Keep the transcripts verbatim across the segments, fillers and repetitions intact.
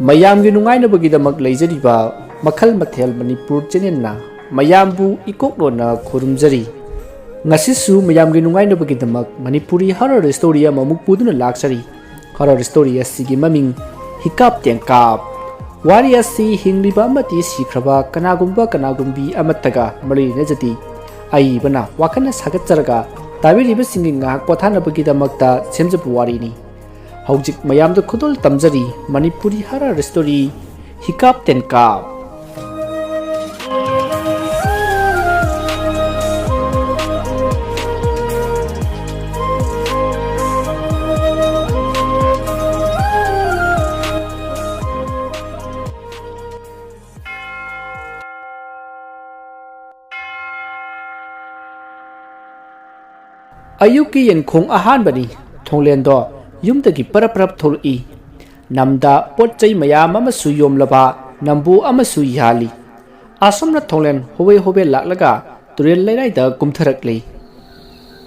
ꯃꯌꯥꯝꯒꯤ ꯅꯨꯡꯉꯥꯏꯅꯕꯒꯤꯗꯃꯛ ꯂꯩꯖꯔꯤꯕ ꯃꯈꯜ ꯃꯊꯦꯜ ꯃꯅꯤꯄꯨꯔ ꯆꯦꯅꯦꯜꯅ ꯃꯌꯥꯝꯕꯨ ꯏꯀꯣꯛꯂꯣꯟꯅ ꯈꯨꯔꯨꯝꯖꯔꯤ꯫ ꯉꯁꯤꯁꯨ ꯃꯌꯥꯝꯒꯤ ꯅꯨꯡꯉꯥꯏꯅꯕꯒꯤꯗꯃꯛ ꯃꯅꯤꯄꯨꯔꯤ ꯍꯣꯔꯔ ꯁ꯭ꯇꯣꯔꯤ ꯑꯃꯃꯨꯛ ꯄꯨꯗꯨꯅ ꯂꯥꯛꯆꯔꯤ꯫ ꯍꯣꯔꯔ ꯁ꯭ꯇꯣꯔꯤ ꯑꯁꯤꯒꯤ ꯃꯃꯤꯡ ꯍꯤꯀꯥꯞ ꯇꯦꯡꯀꯥꯞ꯫ ꯋꯥꯔꯤ ꯑꯁꯤ ꯍꯤꯡꯂꯤꯕ ꯑꯃꯗꯤ ꯁꯤꯈ꯭ꯔꯕ ꯀꯅꯥꯒꯨꯝꯕ ꯀꯅꯥꯒꯨꯝꯕꯤ ꯑꯃꯠꯇꯒ ꯃꯔꯤ ꯂꯩꯅꯖꯗꯦ꯫ ꯑꯏꯕꯅ ꯋꯥꯈꯜꯅ ꯁꯥꯒꯠꯆꯔꯒ ꯇꯥꯕꯤꯔꯤꯕꯁꯤꯡꯒꯤ ꯉꯥꯏꯍꯥꯛ ꯄꯣꯊꯥꯅꯕꯒꯤꯗꯃꯛꯇ ꯁꯦꯝꯖꯕ ꯋꯥꯔꯤꯅꯤ꯫ ꯍꯧꯖꯤꯛ ꯃꯌꯥꯝꯗ ꯈꯨꯗꯣꯜ ꯇꯝꯖꯔꯤ ꯃꯅꯤꯄꯨꯔꯤ ꯍꯔꯔ ꯁ꯭ꯇꯣꯔꯤ ꯍꯤꯀꯥꯞ ꯇꯦꯟꯀꯥꯞ꯫ ꯑꯌꯨꯛꯀꯤ ꯌꯦꯟꯈꯣꯡ ꯑꯍꯥꯟꯕꯅꯤ꯫ ꯊꯣꯡꯂꯦꯟꯗꯣ ꯌꯨꯝꯗꯒꯤ ꯄꯔꯞ ꯄꯔꯞ ꯊꯣꯛꯂꯛꯏ꯫ ꯅꯝꯗ ꯄꯣꯠ ꯆꯩ ꯃꯌꯥꯝ ꯑꯃꯁꯨ ꯌꯣꯝꯂꯕ ꯅꯝꯕꯨ ꯑꯃꯁꯨ ꯌꯥꯜꯂꯤ꯫ ꯑꯁꯨꯝꯅ ꯊꯣꯡꯂꯦꯟ ꯍꯣꯕꯦ ꯍꯣꯕꯦ ꯂꯥꯛꯂꯒ ꯇꯨꯔꯦꯜ ꯂꯩꯔꯥꯏꯗ ꯀꯨꯝꯊꯔꯛꯂꯤ꯫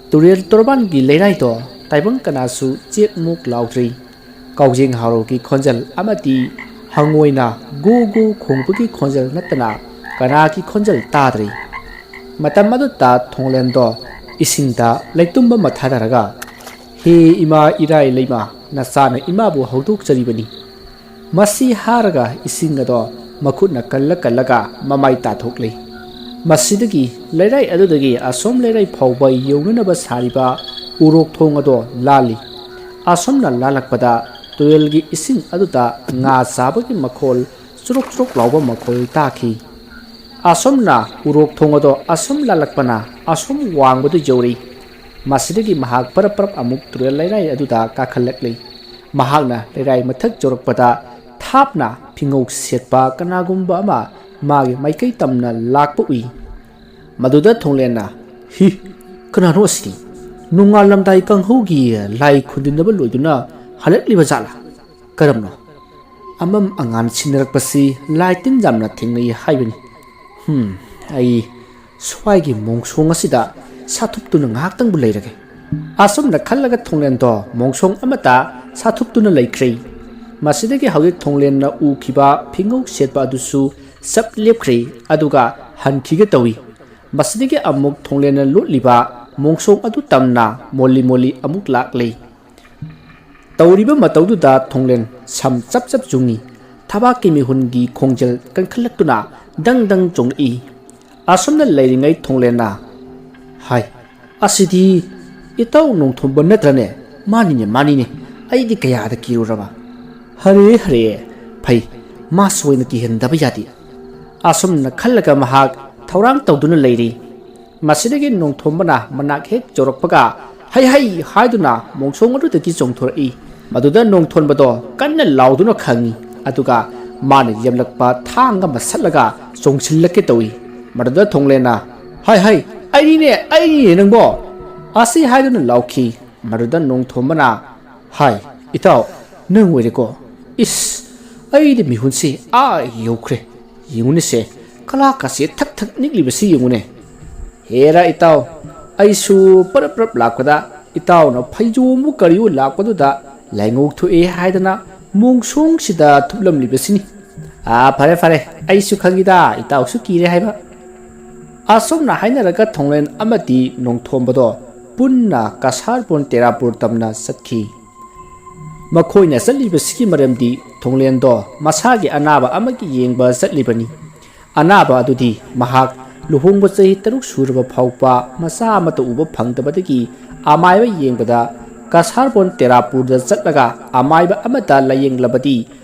ꯇꯨꯔꯦꯜ ꯇꯣꯔꯕꯥꯟꯒꯤ ꯂꯩꯔꯥꯏꯗꯣ ꯇꯥꯏꯕꯪ ꯀꯅꯥꯁꯨ ꯆꯦꯛ ꯃꯨꯛ ꯂꯥꯎꯗ꯭ꯔꯤ꯫ ꯀꯥꯎꯖꯦꯡ ꯍꯥꯔꯣꯒꯤ ꯈꯣꯟꯖꯦꯜ ꯑꯃꯗꯤ ꯍꯪꯉꯣꯏꯅ ꯒꯨ ꯒꯨ ꯈꯣꯡꯕꯒꯤ ꯈꯣꯟꯖꯦꯜ ꯅꯠꯇꯅ ꯀꯅꯥꯒꯤ ꯈꯣꯟꯖꯦꯜ ꯇꯥꯗ꯭ꯔꯤ꯫ ꯃꯇꯝ ꯑꯗꯨꯗ ꯊꯣꯡꯂꯦꯟꯗꯣ ꯏꯁꯤꯡꯗ ꯂꯩꯇꯨꯝꯕ ꯃꯊꯥꯗꯔꯒ, "ꯍꯦ ꯏꯃꯥ ꯏꯔꯥꯏ ꯂꯩꯃ, ꯅꯆꯥꯅ ꯏꯃꯥꯕꯨ ꯍꯧꯗꯣꯛꯆꯔꯤꯕꯅꯤ꯫" ꯃꯁꯤ ꯍꯥꯏꯔꯒ ꯏꯁꯤꯡ ꯑꯗꯣ ꯃꯈꯨꯠꯅ ꯀꯜꯂ ꯀꯜꯂꯒ ꯃꯃꯥꯏ ꯇꯥꯊꯣꯛꯂꯤ꯫ ꯃꯁꯤꯗꯒꯤ ꯂꯩꯔꯥꯏ ꯑꯗꯨꯗꯒꯤ ꯑꯁꯣꯝ ꯂꯩꯔꯥꯏ ꯐꯥꯎꯕ ꯌꯧꯅꯅꯕ ꯁꯥꯔꯤꯕ ꯎꯔꯣꯛ ꯊꯣꯡ ꯑꯗꯣ ꯂꯥꯜꯂꯤ꯫ ꯑꯁꯣꯝꯅ ꯂꯥꯜꯂꯛꯄꯗ ꯇꯨꯔꯦꯜꯒꯤ ꯏꯁꯤꯡ ꯑꯗꯨꯗ ꯉꯥ ꯆꯥꯕꯒꯤ ꯃꯈꯣꯜ, ꯆꯨꯔꯨꯛ ꯆꯨꯔꯨꯛ ꯂꯥꯎꯕ ꯃꯈꯣꯜ ꯇꯥꯈꯤ꯫ ꯑꯁꯣꯝꯅ ꯎꯔꯣꯛ ꯊꯣꯡ ꯑꯗꯣ ꯑꯁꯨꯝ ꯂꯥꯜꯂꯛꯄꯅ ꯑꯁꯨꯝ ꯋꯥꯡꯕꯗꯨ ꯌꯧꯔꯤ꯫ ꯃꯁꯤꯗꯒꯤ ꯃꯍꯥꯛ ꯄꯔꯞ ꯄꯔꯞ ꯑꯃꯨꯛ ꯇꯨꯔꯦꯜ ꯂꯩꯔꯥꯏ ꯑꯗꯨꯗ ꯀꯥꯈꯠꯂꯛꯂꯤ꯫ ꯃꯍꯥꯛꯅ ꯂꯩꯔꯥꯏ ꯃꯊꯛ ꯌꯧꯔꯛꯄꯗ ꯊꯥꯞꯅ ꯐꯤꯉꯧ ꯁꯦꯠꯄ ꯀꯅꯥꯒꯨꯝꯕ ꯑꯃ ꯃꯥꯒꯤ ꯃꯥꯏꯀꯩ ꯇꯝꯅ ꯂꯥꯛꯄ ꯎꯏ꯫ ꯃꯗꯨꯗ ꯊꯣꯡꯂꯦꯟꯅ, "ꯍꯤ, ꯀꯅꯥꯅꯣ ꯑꯁꯤꯗꯤ? ꯅꯣꯡꯉꯥꯜꯂꯝꯗꯥꯏ ꯀꯥꯡꯍꯧꯒꯤ ꯂꯥꯏ ꯈꯨꯟꯗꯤꯟꯅꯕ ꯂꯣꯏꯗꯨꯅ ꯍꯜꯂꯛꯂꯤꯕ ꯖꯥꯠꯂꯥ? ꯀꯔꯝꯅꯣ? ꯑꯃꯝ ꯑꯉꯥꯟ ꯁꯤꯟꯅꯔꯛꯄꯁꯤ ꯂꯥꯏ ꯇꯤꯟ ꯌꯥꯝꯅ ꯊꯦꯡꯅꯩ ꯍꯥꯏꯕꯅꯤ꯫ ꯍꯝ, ꯑꯩ ꯁ꯭ꯋꯥꯏꯒꯤ ꯃꯣꯡꯁꯣꯡ ꯑꯁꯤꯗ ꯁꯥꯊꯨꯞꯇꯨꯅ ꯉꯥꯏꯍꯥꯛꯇꯪꯕꯨ ꯂꯩꯔꯒꯦ꯫" ꯑꯁꯨꯝꯅ ꯈꯜꯂꯒ ꯊꯣꯡꯂꯦꯟꯗꯣ ꯃꯣꯡꯁꯣꯡ ꯑꯃꯗ ꯁꯥꯊꯨꯞꯇꯨꯅ ꯂꯩꯈ꯭ꯔꯦ꯫ ꯃꯁꯤꯗꯒꯤ ꯍꯧꯖꯤꯛ ꯊꯣꯡꯂꯦꯟꯅ ꯎꯈꯤꯕ ꯐꯤꯉꯧ ꯁꯦꯠꯄ ꯑꯗꯨꯁꯨ ꯆꯞ ꯂꯦꯞꯈ꯭ꯔꯦ, ꯑꯗꯨꯒ ꯍꯟꯈꯤꯒꯦ ꯇꯧꯏ꯫ ꯃꯁꯤꯗꯒꯤ ꯑꯃꯨꯛ ꯊꯣꯡꯂꯦꯟꯅ ꯂꯣꯠꯂꯤꯕ ꯃꯣꯡꯁꯣꯡ ꯑꯗꯨ ꯇꯝꯅ ꯃꯣꯜꯂꯤ ꯃꯣꯜꯂꯤ ꯑꯃꯨꯛ ꯂꯥꯛꯂꯦ꯫ ꯇꯧꯔꯤꯕ ꯃꯇꯧꯗꯨꯗ ꯊꯣꯡꯂꯦꯟ ꯁꯝ ꯆꯞ ꯆꯞ ꯆꯨꯡꯉꯤ꯫ ꯊꯕꯥꯛꯀꯤ ꯃꯤꯍꯨꯟꯒꯤ ꯈꯣꯡꯖꯦꯜ ꯀꯟꯈꯠꯂꯛꯇꯨꯅ ꯗꯪ ꯗꯪ ꯆꯣꯡꯂꯛꯏ꯫ ꯑꯁꯨꯝꯅ ꯂꯩꯔꯤꯉꯩ ꯊꯣꯡꯂꯦꯟꯅ, "ꯍꯥꯏ, ꯑꯁꯤꯗꯤ ꯏꯇꯥꯎ ꯅꯣꯡꯊꯣꯝꯕ ꯅꯠꯇ꯭ꯔꯅꯦ? ꯃꯥꯅꯤꯅꯦ, ꯃꯥꯅꯤꯅꯦ, ꯑꯩꯗꯤ ꯀꯌꯥꯗ ꯀꯤꯔꯨꯔꯕ꯫ ꯍꯔꯦ, ꯍꯔꯦ, ꯐꯩ, ꯃꯥ ꯁꯣꯏꯅ ꯀꯤꯍꯟꯗꯕ ꯌꯥꯗꯦ"꯫ ꯑꯁꯨꯝꯅ ꯈꯜꯂꯒ ꯃꯍꯥꯛ ꯊꯧꯔꯥꯡ ꯇꯧꯗꯨꯅ ꯂꯩꯔꯤ꯫ ꯃꯁꯤꯗꯒꯤ ꯅꯣꯡꯊꯣꯝꯕꯅ ꯃꯅꯥꯛ ꯍꯦꯛ ꯌꯧꯔꯛꯄꯒ "ꯍꯩ ꯍꯩ" ꯍꯥꯏꯗꯨꯅ ꯃꯣꯡꯁꯣꯡ ꯑꯗꯨꯗꯒꯤ ꯆꯣꯡꯊꯣꯔꯛꯏ꯫ ꯃꯗꯨꯗ ꯅꯣꯡꯊꯣꯟꯕꯗꯣ ꯀꯟꯅ ꯂꯥꯎꯗꯨꯅ ꯈꯪꯉꯤ, ꯑꯗꯨꯒ ꯃꯥꯅ ꯌꯦꯝꯂꯛꯄ ꯊꯥꯡ ꯑꯃ ꯁꯠꯂꯒ ꯆꯣꯡꯁꯤꯜꯂꯛꯀꯦ ꯇꯧꯏ꯫ ꯃꯗꯨꯗ ꯊꯣꯡꯂꯦꯟꯅ, "ꯍꯥꯏ ꯍꯥꯏ, ꯑꯩꯅꯤꯅꯦ, ꯑꯩꯅꯤꯅꯦ ꯅꯪꯕꯣ!" ꯑꯁꯤ ꯍꯥꯏꯗꯨꯅ ꯂꯥꯎꯈꯤ꯫ ꯃꯗꯨꯗ ꯅꯣꯡꯊꯣꯝꯕꯅ, "ꯍꯥꯏ, ꯏꯇꯥꯎ, ꯅꯪ ꯑꯣꯏꯔꯦꯀꯣ? ꯏꯁ, ꯑꯩꯗꯤ ꯃꯤꯍꯨꯟꯁꯤ ꯑꯥ ꯌꯧꯈ꯭ꯔꯦ꯫ ꯌꯦꯡꯉꯨꯅꯦꯁꯦ, ꯀꯂꯥꯀꯥꯁꯦ ꯊꯛ ꯊꯛ ꯅꯤꯛꯂꯤꯕꯁꯤ ꯌꯦꯡꯉꯨꯅꯦ꯫ ꯍꯦꯔꯥ ꯏꯇꯥꯎ, ꯑꯩꯁꯨ ꯄꯔꯞ ꯄꯔꯞ ꯂꯥꯛꯄꯗ ꯏꯇꯥꯎꯅ ꯐꯩꯖꯣꯝꯕꯨ ꯀꯔꯤꯌꯨ ꯂꯥꯛꯄꯗꯨꯗ ꯂꯥꯏꯉꯧ ꯊꯣꯛꯑꯦ ꯍꯥꯏꯗꯅ ꯃꯣꯡꯁꯣꯡꯁꯤꯗ ꯊꯨꯞꯂꯝꯂꯤꯕꯁꯤꯅꯤ꯫ ꯑꯥ, ꯐꯔꯦ ꯐꯔꯦ, ꯑꯩꯁꯨ ꯈꯪꯉꯤꯗ ꯏꯇꯥꯎꯁꯨ ꯀꯤꯔꯦ ꯍꯥꯏꯕ"꯫ ꯑꯁꯨꯝꯅ ꯍꯥꯏꯅꯔꯒ ꯊꯣꯡꯂꯦꯟ ꯑꯃꯗꯤ ꯅꯣꯡꯊꯣꯝꯕꯗꯣ ꯄꯨꯟꯅ ꯀꯁꯥꯔꯕꯣꯟ ꯇꯦꯔꯥꯄꯨꯔ ꯇꯝꯅ ꯆꯠꯈꯤ꯫ ꯃꯈꯣꯏꯅ ꯆꯠꯂꯤꯕꯁꯤꯒꯤ ꯃꯔꯝꯗꯤ ꯊꯣꯡꯂꯦꯟꯗꯣ ꯃꯁꯥꯒꯤ ꯑꯅꯥꯕ ꯑꯃꯒꯤ ꯌꯦꯡꯕ ꯆꯠꯂꯤꯕꯅꯤ꯫ ꯑꯅꯥꯕ ꯑꯗꯨꯗꯤ ꯃꯍꯥꯛ ꯂꯨꯍꯣꯡꯕ ꯆꯍꯤ ꯇꯔꯨꯛ ꯁꯨꯔꯕ ꯐꯥꯎꯕ ꯃꯆꯥ ꯑꯃꯠꯇ ꯎꯕ ꯐꯪꯗꯕꯗꯒꯤ ꯑꯃꯥꯏꯕ ꯌꯦꯡꯕꯗ ꯀꯁꯥꯔꯕꯣꯟ ꯇꯦꯔꯥꯄꯨꯔꯗ ꯆꯠꯂꯒ ꯑꯃꯥꯏꯕ ꯑꯃꯗ ꯂꯥꯌꯦꯡꯂꯕꯗꯤ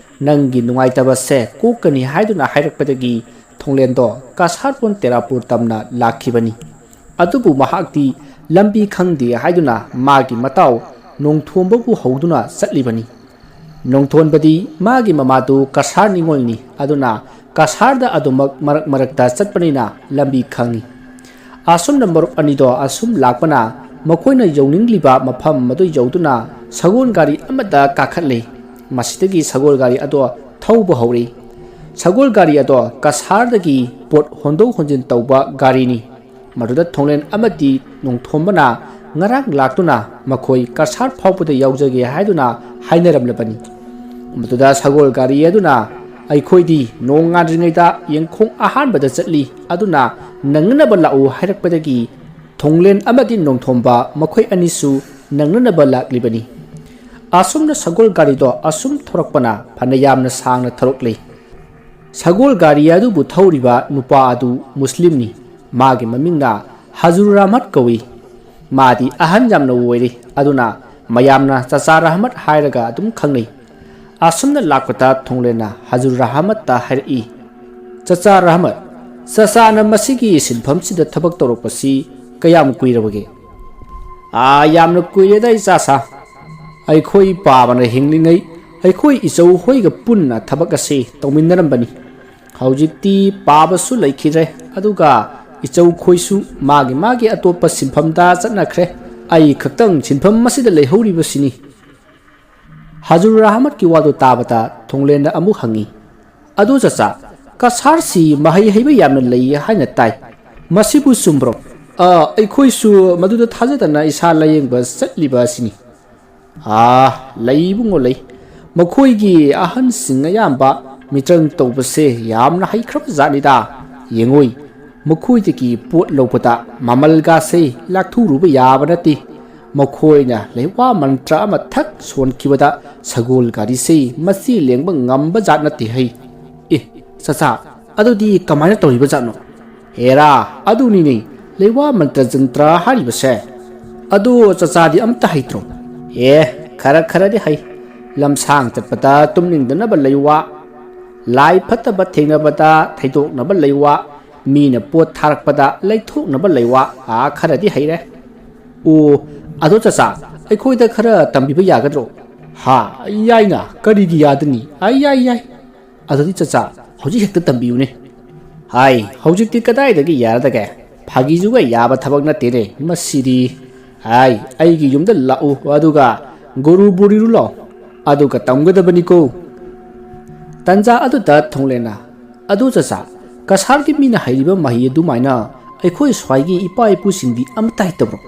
ꯅꯪꯒꯤ ꯅꯨꯡꯉꯥꯏꯇꯕꯁꯦ ꯀꯣꯛꯀꯅꯤ ꯍꯥꯏꯗꯨꯅ ꯍꯥꯏꯔꯛꯄꯗꯒꯤ ꯊꯣꯡꯂꯦꯟꯗꯣ ꯀꯁꯥꯔꯕꯣꯟ ꯇꯦꯔꯥꯄꯨꯔ ꯇꯝꯅ ꯂꯥꯛꯈꯤꯕꯅꯤ꯫ ꯑꯗꯨꯕꯨ ꯃꯍꯥꯛꯇꯤ ꯂꯝꯕꯤ ꯈꯪꯗꯦ ꯍꯥꯏꯗꯨꯅ ꯃꯥꯒꯤ ꯃꯇꯥꯎ ꯅꯣꯡꯊꯣꯝꯕꯕꯨ ꯍꯧꯗꯨꯅ ꯆꯠꯂꯤꯕꯅꯤ꯫ ꯅꯣꯡꯊꯣꯟꯕꯗꯤ ꯃꯥꯒꯤ ꯃꯃꯥꯗꯨ ꯀꯁꯥꯔ ꯅꯤꯉꯣꯜꯅꯤ, ꯑꯗꯨꯅ ꯀꯁꯥꯔꯗ ꯑꯗꯨꯃꯛ ꯃꯔꯛ ꯃꯔꯛꯇ ꯆꯠꯄꯅꯤꯅ ꯂꯝꯕꯤ ꯈꯪꯏ꯫ ꯑꯁꯨꯝꯅ ꯃꯔꯨꯞ ꯑꯅꯤꯗꯣ ꯑꯁꯨꯝ ꯂꯥꯛꯄꯅ ꯃꯈꯣꯏꯅ ꯌꯧꯅꯤꯡꯂꯤꯕ ꯃꯐꯝ ꯑꯗꯨ ꯌꯧꯗꯨꯅ ꯁꯒꯣꯜ ꯒꯥꯔꯤ ꯑꯃꯗ ꯀꯥꯈꯠꯂꯦ꯫ ꯃꯁꯤꯗꯒꯤ ꯁꯒꯣꯜ ꯒꯥꯔꯤ ꯑꯗꯣ ꯊꯧꯕ ꯍꯧꯔꯦ꯫ ꯁꯒꯣꯜ ꯒꯥꯔꯤ ꯑꯗꯣ ꯀꯁꯥꯔꯗꯒꯤ ꯄꯣꯠ ꯍꯣꯟꯗꯣꯛ ꯍꯣꯟꯖꯤꯟ ꯇꯧꯕ ꯒꯥꯔꯤꯅꯤ꯫ ꯃꯗꯨꯗ ꯊꯣꯡꯂꯦꯟ ꯑꯃꯗꯤ ꯅꯣꯡꯊꯣꯝꯕꯅ ꯉꯔꯥꯡ ꯂꯥꯛꯇꯨꯅ ꯃꯈꯣꯏ ꯀꯁꯥꯔ ꯐꯥꯎꯕꯗ ꯌꯥꯎꯖꯒꯦ ꯍꯥꯏꯗꯨꯅ ꯍꯥꯏꯅꯔꯝꯂꯕꯅꯤ꯫ ꯃꯗꯨꯗ ꯁꯒꯣꯜ ꯒꯥꯔꯤ ꯑꯗꯨꯅ, "ꯑꯩꯈꯣꯏꯗꯤ ꯅꯣꯡ ꯉꯥꯟꯗ꯭ꯔꯤꯉꯩꯗ ꯌꯦꯡꯈꯣꯡ ꯑꯍꯥꯟꯕꯗ ꯆꯠꯂꯤ, ꯑꯗꯨꯅ ꯅꯪꯅꯅꯕ ꯂꯥꯛꯎ" ꯍꯥꯏꯔꯛꯄꯗꯒꯤ ꯊꯣꯡꯂꯦꯟ ꯑꯃꯗꯤ ꯅꯣꯡꯊꯣꯝꯕ ꯃꯈꯣꯏ ꯑꯅꯤꯁꯨ ꯅꯪꯅꯅꯕ ꯂꯥꯛꯂꯤꯕꯅꯤ꯫ ꯑꯁꯨꯝꯅ ꯁꯒꯣꯜ ꯒꯥꯔꯤꯗꯣ ꯑꯁꯨꯝ ꯊꯧꯔꯛꯄꯅ ꯐꯅ ꯌꯥꯝꯅ ꯁꯥꯡꯅ ꯊꯧꯔꯛꯂꯤ꯫ ꯁꯒꯣꯜ ꯒꯥꯔꯤ ꯑꯗꯨꯕꯨ ꯊꯧꯔꯤꯕ ꯅꯨꯄꯥ ꯑꯗꯨ ꯃꯨꯁꯂꯤꯝꯅꯤ꯫ ꯃꯥꯒꯤ ꯃꯃꯤꯡꯅ ꯍꯖꯨꯔ ꯑꯍꯃꯗ ꯀꯧꯏ꯫ ꯃꯥꯗꯤ ꯑꯍꯟ ꯌꯥꯝꯅ ꯑꯣꯏꯔꯦ, ꯑꯗꯨꯅ ꯃꯌꯥꯝꯅ ꯆꯆꯥ ꯔꯍꯃꯠ ꯍꯥꯏꯔꯒ ꯑꯗꯨꯝ ꯈꯪꯅꯩ꯫ ꯑꯁꯨꯝꯅ ꯂꯥꯛꯄꯗ ꯊꯣꯡꯂꯦꯟꯅ ꯍꯖꯨꯔ ꯔꯍꯃꯠꯇ ꯍꯥꯏꯔꯛꯏ, "ꯆꯆꯥ ꯔꯍꯃꯠ, ꯆꯆꯥꯅ ꯃꯁꯤꯒꯤ ꯁꯤꯟꯐꯝꯁꯤꯗ ꯊꯕꯛ ꯇꯧꯔꯛꯄꯁꯤ ꯀꯌꯥꯝ ꯀꯨꯏꯔꯕꯒꯦ?" "ꯑꯥ, ꯌꯥꯝꯅ ꯀꯨꯏꯔꯦꯗ, ꯏꯆꯥꯁꯥ꯫ ꯑꯩꯈꯣꯏ ꯄꯥꯕꯅ ꯍꯤꯡꯂꯤꯉꯩ ꯑꯩꯈꯣꯏ ꯏꯆꯧ ꯍꯣꯏꯒ ꯄꯨꯟꯅ ꯊꯕꯛ ꯑꯁꯤ ꯇꯧꯃꯤꯟꯅꯔꯝꯕꯅꯤ꯫ ꯍꯧꯖꯤꯛꯇꯤ ꯄꯥꯕꯁꯨ ꯂꯩꯈꯤꯗ꯭ꯔꯦ, ꯑꯗꯨꯒ ꯏꯆꯧ ꯈꯣꯏꯁꯨ ꯃꯥꯒꯤ ꯃꯥꯒꯤ ꯑꯇꯣꯞꯄ ꯁꯤꯟꯐꯝꯗ ꯆꯠꯅꯈ꯭ꯔꯦ꯫ ꯑꯩ ꯈꯛꯇꯪ ꯁꯤꯟꯐꯝ ꯑꯁꯤꯗ ꯂꯩꯍꯧꯔꯤꯕꯁꯤꯅꯤ"꯫ ꯍꯖꯨꯔ ꯑꯍꯃꯗꯀꯤ ꯋꯥꯗꯨ ꯇꯥꯕꯗ ꯊꯣꯡꯂꯦꯟꯅ ꯑꯃꯨꯛ ꯍꯪꯉꯤ, "ꯑꯗꯨ ꯆꯆꯥ, ꯀꯁꯥꯔꯁꯤ ꯃꯍꯩ ꯍꯩꯕ ꯌꯥꯝꯅ ꯂꯩ ꯍꯥꯏꯅ ꯇꯥꯏ꯫ ꯃꯁꯤꯕꯨ ꯆꯨꯝꯕ꯭ꯔꯣ?" "ꯑ, ꯑꯩꯈꯣꯏꯁꯨ ꯃꯗꯨꯗ ꯊꯥꯖꯗꯅ ꯏꯁꯥ ꯂꯥꯌꯦꯡꯕ ꯆꯠꯂꯤꯕ ꯑꯁꯤꯅꯤ"꯫ "ꯑꯥ, ꯂꯩ ꯏꯕꯨꯡꯉꯣ, ꯂꯩ꯫ ꯃꯈꯣꯏꯒꯤ ꯑꯍꯟꯁꯤꯡ ꯑꯌꯥꯝꯕ ꯃꯤꯇ꯭ꯔꯪ ꯇꯧꯕꯁꯦ ꯌꯥꯝꯅ ꯍꯩꯈ꯭ꯔꯕ ꯖꯥꯠꯅꯤꯗ꯫ ꯌꯦꯡꯉꯨꯏ, ꯃꯈꯣꯏꯗꯒꯤ ꯄꯣꯠ ꯂꯧꯕꯗ ꯃꯃꯜꯒꯥꯁꯦ ꯂꯥꯛꯊꯨꯔꯨꯕ ꯌꯥꯕ ꯅꯠꯇꯦ꯫ ꯃꯈꯣꯏꯅ ꯂꯩꯋꯥ ꯃꯟꯇ꯭ꯔ ꯑꯃ ꯊꯛ ꯁꯣꯟꯈꯤꯕꯗ ꯁꯒꯣꯜ ꯒꯥꯔꯤꯁꯦ ꯃꯆꯦ ꯂꯦꯡꯕ ꯉꯝꯕ ꯖꯥꯠ ꯅꯠꯇꯦ ꯍꯩ"꯫ "ꯑꯦ, ꯆꯆꯥ, ꯑꯗꯨꯗꯤ ꯀꯃꯥꯏꯅ ꯇꯧꯔꯤꯕ ꯖꯥꯠꯅꯣ?" "ꯍꯦꯔꯥ, ꯑꯗꯨꯅꯤꯅꯦ, ꯂꯩꯋꯥ ꯃꯟꯇ꯭ꯔ ꯖꯟꯇ꯭ꯔ ꯍꯥꯏꯔꯤꯕꯁꯦ꯫ ꯑꯗꯨ ꯆꯆꯥꯗꯤ ꯑꯝꯇ ꯍꯩꯇ꯭ꯔꯣ?" "ꯑꯦ, ꯈꯔ ꯈꯔꯗꯤ ꯍꯩ꯫ ꯂꯝꯁꯥꯡ ꯆꯠꯄꯗ ꯇꯨꯝꯅꯤꯡꯗꯅꯕ ꯂꯩꯋꯥ, ꯂꯥꯏ ꯐꯠꯇꯕ ꯊꯦꯡꯅꯕꯗ ꯊꯩꯗꯣꯛꯅꯕ ꯂꯩꯋꯥ, ꯃꯤꯅ ꯄꯣꯠ ꯊꯥꯔꯛꯄꯗ ꯂꯩꯊꯣꯛꯅꯕ ꯂꯩꯋꯥ, ꯑꯥ, ꯈꯔꯗꯤ ꯍꯩꯔꯦ"꯫ "ꯑꯣ, ꯑꯗꯣ ꯆꯆꯥ, ꯑꯩꯈꯣꯏꯗ ꯈꯔ ꯇꯝꯕꯤꯕ ꯌꯥꯒꯗ꯭ꯔꯣ?" "ꯍꯥ, ꯌꯥꯏꯅ, ꯀꯔꯤꯒꯤ ꯌꯥꯗꯅꯤ? ꯑꯥ, ꯌꯥꯏ, ꯌꯥꯏ"꯫ "ꯑꯗꯨꯗꯤ ꯆꯆꯥ, ꯍꯧꯖꯤꯛ ꯍꯦꯛꯇ ꯇꯝꯕꯤꯌꯨꯅꯦ"꯫ "ꯍꯥꯏ, ꯍꯧꯖꯤꯛꯇꯤ ꯀꯗꯥꯏꯗꯒꯤ ꯌꯥꯔꯗꯒꯦ? ꯐꯥꯒꯤꯁꯨꯒ ꯌꯥꯕ ꯊꯕꯛ ꯅꯠꯇꯦꯅꯦ ꯃꯁꯤꯗꯤ꯫ ꯍꯥꯏ, ꯑꯩꯒꯤ ꯌꯨꯝꯗ ꯂꯥꯛꯎ, ꯑꯗꯨꯒ ꯒꯨꯔꯨ ꯄꯨꯔꯤꯔꯨ ꯂꯥꯛꯑꯣ, ꯑꯗꯨꯒ ꯇꯝꯒꯗꯕꯅꯤꯀꯣ"꯫ ꯇꯟꯖꯥ ꯑꯗꯨꯗ ꯊꯣꯡꯂꯦꯟꯅ, "ꯑꯗꯨ ꯆꯆꯥ, ꯀꯁꯥꯔꯒꯤ ꯃꯤꯅ ꯍꯩꯔꯤꯕ ꯃꯍꯩ ꯑꯗꯨꯃꯥꯏꯅ ꯑꯩꯈꯣꯏ ꯁ꯭ꯋꯥꯏꯒꯤ ꯏꯄꯥ ꯏꯄꯨꯁꯤꯡꯗꯤ ꯑꯃꯠꯇ ꯍꯩꯇꯕ꯭ꯔꯣ?"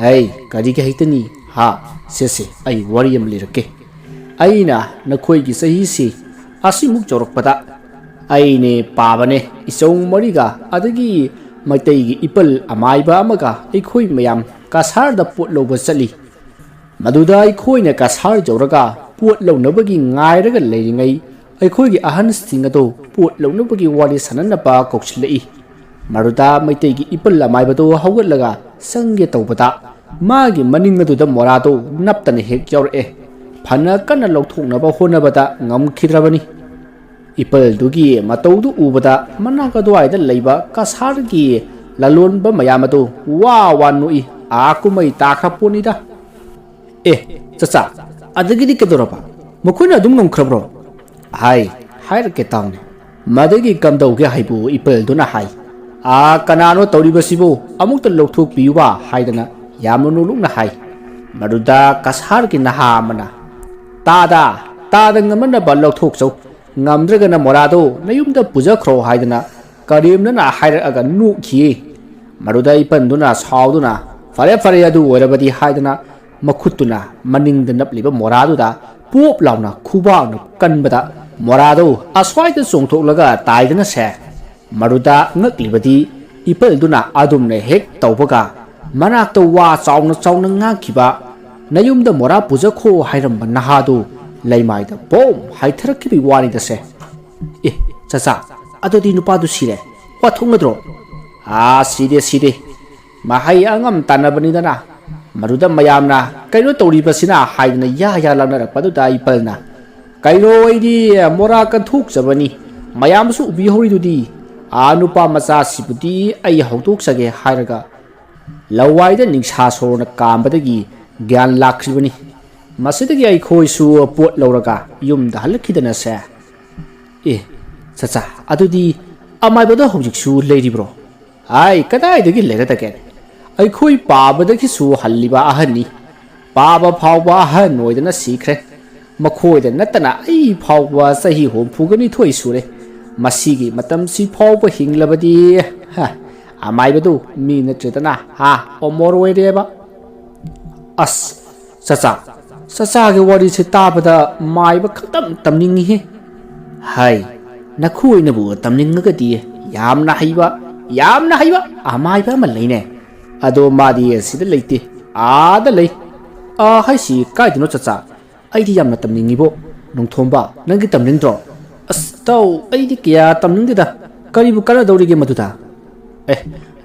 "ꯍꯩ, ꯀꯔꯤꯒꯤ ꯍꯩꯇꯅꯤ? ꯍꯥ, ꯁꯦ ꯁꯦ, ꯑꯩ ꯋꯥꯔꯤ ꯑꯃ ꯂꯤꯔꯛꯀꯦ"꯫ ꯑꯩꯅ ꯅꯈꯣꯏꯒꯤ ꯆꯍꯤꯁꯤ ꯑꯁꯤꯃꯨꯛ ꯌꯧꯔꯛꯄꯗ ꯑꯩꯅꯦ ꯄꯥꯕꯅꯦ, ꯏꯆꯧ ꯃꯔꯤꯒ, ꯑꯗꯒꯤ ꯃꯩꯇꯩꯒꯤ ꯏꯄꯜ ꯑꯃꯥꯏꯕ ꯑꯃꯒ ꯑꯩꯈꯣꯏ ꯃꯌꯥꯝ ꯀꯁꯥꯔꯗ ꯄꯣꯠ ꯂꯧꯕ ꯆꯠꯂꯤ꯫ ꯃꯗꯨꯗ ꯑꯩꯈꯣꯏꯅ ꯀꯁꯥꯔ ꯌꯧꯔꯒ ꯄꯣꯠ ꯂꯧꯅꯕꯒꯤ ꯉꯥꯏꯔꯒ ꯂꯩꯔꯤꯉꯩ, ꯑꯩꯈꯣꯏꯒꯤ ꯑꯍꯟꯁꯤꯡ ꯑꯗꯨ ꯄꯣꯠ ꯂꯧꯅꯕꯒꯤ ꯋꯥꯔꯤ ꯁꯥꯟꯅꯅꯕ ꯀꯧꯁꯤꯜꯂꯛꯏ꯫ ꯃꯗꯨꯗ ꯃꯩꯇꯩꯒꯤ ꯏꯄꯜ ꯑꯃꯥꯏꯕꯗꯨ ꯍꯧꯒꯠꯂꯒ ꯆꯪꯒꯦ ꯇꯧꯕꯗ, ꯃꯥꯒꯤ ꯃꯅꯤꯡ ꯑꯗꯨꯗ ꯃꯣꯔꯥꯗꯨ ꯅꯞꯇꯅ ꯍꯦꯛ ꯌꯥꯎꯔꯛꯑꯦ꯫ ꯐꯅ ꯀꯟꯅ ꯂꯧꯊꯣꯛꯅꯕ ꯍꯣꯠꯅꯕꯗ ꯉꯝꯈꯤꯗ꯭ꯔꯕꯅꯤ꯫ ꯏꯄꯜꯗꯨꯒꯤ ꯃꯇꯧꯗꯨ ꯎꯕꯗ ꯃꯅꯥꯛ ꯑꯗꯨꯋꯥꯏꯗ ꯂꯩꯕ ꯀꯁꯥꯔꯒꯤ ꯂꯂꯣꯟꯕ ꯃꯌꯥꯝ ꯑꯗꯨ ꯋꯥ ꯋꯥ ꯅꯣꯛꯏ꯫ ꯑꯥ ꯀꯨꯝꯍꯩ ꯇꯥꯈ꯭ꯔ ꯄꯣꯠꯅꯤꯗ꯫ "ꯑꯦ, ꯆꯆꯥ, ꯑꯗꯒꯤꯗꯤ ꯀꯩꯗꯧꯔꯕ? ꯃꯈꯣꯏꯅ ꯑꯗꯨꯝ ꯉꯝꯈ꯭ꯔꯕ꯭ꯔꯣ?" "ꯍꯥꯏ, ꯍꯥꯏꯔꯛꯀꯦ ꯇꯥꯎꯅꯦ꯫ ꯃꯗꯒꯤ ꯀꯝꯗꯧꯒꯦ ꯍꯥꯏꯕꯨ ꯏꯄꯜꯗꯨꯅ ꯍꯥꯏ, "ꯑꯥ, ꯀꯅꯥꯅꯣ ꯇꯧꯔꯤꯕꯁꯤꯕꯨ? ꯑꯃꯨꯛꯇ ꯂꯧꯊꯣꯛꯄꯤꯌꯨꯕ" ꯍꯥꯏꯗꯅ ꯌꯥꯝꯅ ꯅꯣꯛꯂꯨꯛꯅ ꯍꯥꯏ꯫ ꯃꯗꯨꯗ ꯀꯁꯥꯔꯒꯤ ꯅꯍꯥ ꯑꯃꯅ, "ꯇꯥꯗ, ꯇꯥꯗ ꯉꯝꯅꯅꯕ ꯂꯧꯊꯣꯛꯆꯧ, ꯉꯝꯗ꯭ꯔꯒꯅ ꯃꯣꯔꯥꯗꯣ ꯅꯌꯨꯝꯗ ꯄꯨꯖꯈ꯭ꯔꯣ" ꯍꯥꯏꯗꯅ ꯀꯔꯦꯝꯅꯅ ꯍꯥꯏꯔꯛꯑꯒ ꯅꯣꯛꯈꯤꯌꯦ꯫ ꯃꯗꯨꯗ ꯏꯄꯟꯗꯨꯅ ꯁꯥꯎꯗꯨꯅ, "ꯐꯔꯦ, ꯐꯔꯦ, ꯑꯗꯨ ꯑꯣꯏꯔꯕꯗꯤ" ꯍꯥꯏꯗꯅ ꯃꯈꯨꯠꯇꯨꯅ ꯃꯅꯤꯡꯗ ꯅꯞꯂꯤꯕ ꯃꯣꯔꯥꯗꯨꯗ ꯄꯣꯞ ꯂꯥꯎꯅ ꯈꯨꯕꯥꯛꯅ ꯀꯟꯕꯗ, ꯃꯣꯔꯥꯗꯨ ꯑꯁ꯭ꯋꯥꯏꯗ ꯆꯣꯡꯊꯣꯛꯂꯒ ꯇꯥꯏꯗꯅꯁꯦ꯫ ꯃꯗꯨꯗ ꯉꯛꯂꯤꯕꯗꯤ ꯏꯄꯜꯗꯨꯅ ꯑꯗꯨꯝꯅ ꯍꯦꯛ ꯇꯧꯕꯒ, ꯃꯅꯥꯛꯇ ꯋꯥ ꯆꯥꯎꯅ ꯆꯥꯎꯅ ꯉꯥꯡꯈꯤꯕ, "ꯅꯌꯨꯝꯗ ꯃꯣꯔꯥ ꯄꯨꯖꯈꯣ" ꯍꯥꯏꯔꯝꯕ ꯅꯍꯥꯗꯨ ꯂꯩꯃꯥꯏꯗ ꯕꯣꯝ ꯍꯥꯏꯊꯔꯛꯈꯤꯕꯒꯤ ꯋꯥꯅꯤꯗꯁꯦ꯫ "ꯑꯦ, ꯆꯆꯥ, ꯑꯗꯨꯗꯤ ꯅꯨꯄꯥꯗꯨ ꯁꯤꯔꯦ, ꯋꯥꯊꯣꯛꯅꯗ꯭ꯔꯣ?" "ꯑꯥ, ꯁꯤꯗꯦ, ꯁꯤꯗꯦ꯫ ꯃꯍꯩ ꯑꯉꯝ ꯇꯥꯟꯅꯕꯅꯤꯗꯅ, ꯃꯗꯨꯗ ꯃꯌꯥꯝꯅ ꯀꯩꯅꯣ ꯇꯧꯔꯤꯕꯁꯤꯅ" ꯍꯥꯏꯗꯅ ꯌꯥ ꯌꯥ ꯂꯥꯎꯅꯔꯛꯄꯗꯨꯗ ꯏꯄꯜꯅ, "ꯀꯩꯅꯣ, ꯑꯩꯗꯤ ꯃꯣꯔꯥ ꯀꯟꯊꯣꯛꯆꯕꯅꯤ, ꯃꯌꯥꯝꯁꯨ ꯎꯕꯤꯍꯧꯔꯤꯗꯨꯗꯤ꯫ ꯑꯥ, ꯅꯨꯄꯥ ꯃꯆꯥꯁꯤꯕꯨꯗꯤ ꯑꯩ ꯍꯧꯗꯣꯛꯆꯒꯦ" ꯍꯥꯏꯔꯒ ꯂꯋꯥꯏꯗ ꯅꯤꯡꯁꯥ ꯁꯣꯔꯅ ꯀꯥꯝꯕꯗꯒꯤ ꯒ꯭ꯌꯥꯟ ꯂꯥꯛꯈ꯭ꯔꯤꯕꯅꯤ꯫ ꯃꯁꯤꯗꯒꯤ ꯑꯩꯈꯣꯏꯁꯨ ꯄꯣꯠ ꯂꯧꯔꯒ ꯌꯨꯝꯗ ꯍꯜꯂꯛꯈꯤꯗꯅꯁꯦ꯫ "ꯑꯦ, ꯆꯆꯥ, ꯑꯗꯨꯗꯤ ꯑꯃꯥꯏꯕꯗꯣ ꯍꯧꯖꯤꯛꯁꯨ ꯂꯩꯔꯤꯕ꯭ꯔꯣ?" "ꯍꯥꯏ, ꯀꯗꯥꯏꯗꯒꯤ ꯂꯩꯔꯗꯒꯦ? ꯑꯩꯈꯣꯏ ꯄꯥꯕꯗꯒꯤꯁꯨ ꯍꯜꯂꯤꯕ ꯑꯍꯟꯅꯤ꯫ ꯄꯥꯕ ꯐꯥꯎꯕ ꯑꯍꯟ ꯑꯣꯏꯗꯅ ꯁꯤꯈ꯭ꯔꯦ꯫ ꯃꯈꯣꯏꯗ ꯅꯠꯇꯅ ꯑꯩ ꯐꯥꯎꯕ ꯆꯍꯤ ꯍꯨꯝꯐꯨꯒ ꯅꯤꯊꯣꯏ ꯁꯨꯔꯦ꯫ ꯃꯁꯤꯒꯤ ꯃꯇꯝꯁꯤ ꯐꯥꯎꯕ ꯍꯤꯡꯂꯕꯗꯤ, ꯍ, ꯑꯃꯥꯏꯕꯗꯨ ꯃꯤ ꯅꯠꯇ꯭ꯔꯦꯗꯅ, ꯍꯥ, ꯑꯃꯣꯔ ꯑꯣꯏꯔꯦꯕ꯫" "ꯑꯁ, ꯆꯆꯥ, ꯆꯆꯥꯒꯤ ꯋꯥꯔꯤꯁꯦ ꯇꯥꯕꯗ ꯃꯥꯏꯕ ꯈꯛꯇꯪ ꯇꯝꯅꯤꯡꯉꯤꯍꯦ꯫ ꯍꯥꯏ, ꯅꯈꯣꯏꯅꯕꯨ ꯇꯝꯅꯤꯡꯉꯒꯗꯤ ꯌꯥꯝꯅ ꯍꯩꯕ, ꯌꯥꯝꯅ ꯍꯩꯕ ꯑꯃꯥꯏꯕ ꯑꯃ ꯂꯩꯅꯦ꯫ ꯑꯗꯣ ꯃꯥꯗꯤ ꯑꯁꯤꯗ ꯂꯩꯇꯦ, ꯑꯥꯗ ꯂꯩ꯫ ꯑꯥ ꯍꯥꯏꯁꯤ ꯀꯥꯏꯗꯅꯣ ꯆꯆꯥ? ꯑꯩꯗꯤ ꯌꯥꯝꯅ ꯇꯝꯅꯤꯡꯉꯤꯕꯣ꯫ ꯅꯣꯡꯊꯣꯝꯕ, ꯅꯪꯗꯤ ꯇꯝꯅꯤꯡꯗ꯭ꯔꯣ? ꯑꯁ ꯏꯇꯥꯎ, ꯑꯩꯗꯤ ꯀꯌꯥ ꯇꯝꯅꯤꯡꯗꯦꯗ꯫ ꯀꯔꯤꯕꯨ ꯀꯥꯟꯅꯗꯧꯔꯤꯒꯦ ꯃꯗꯨꯗ? ꯑꯦ,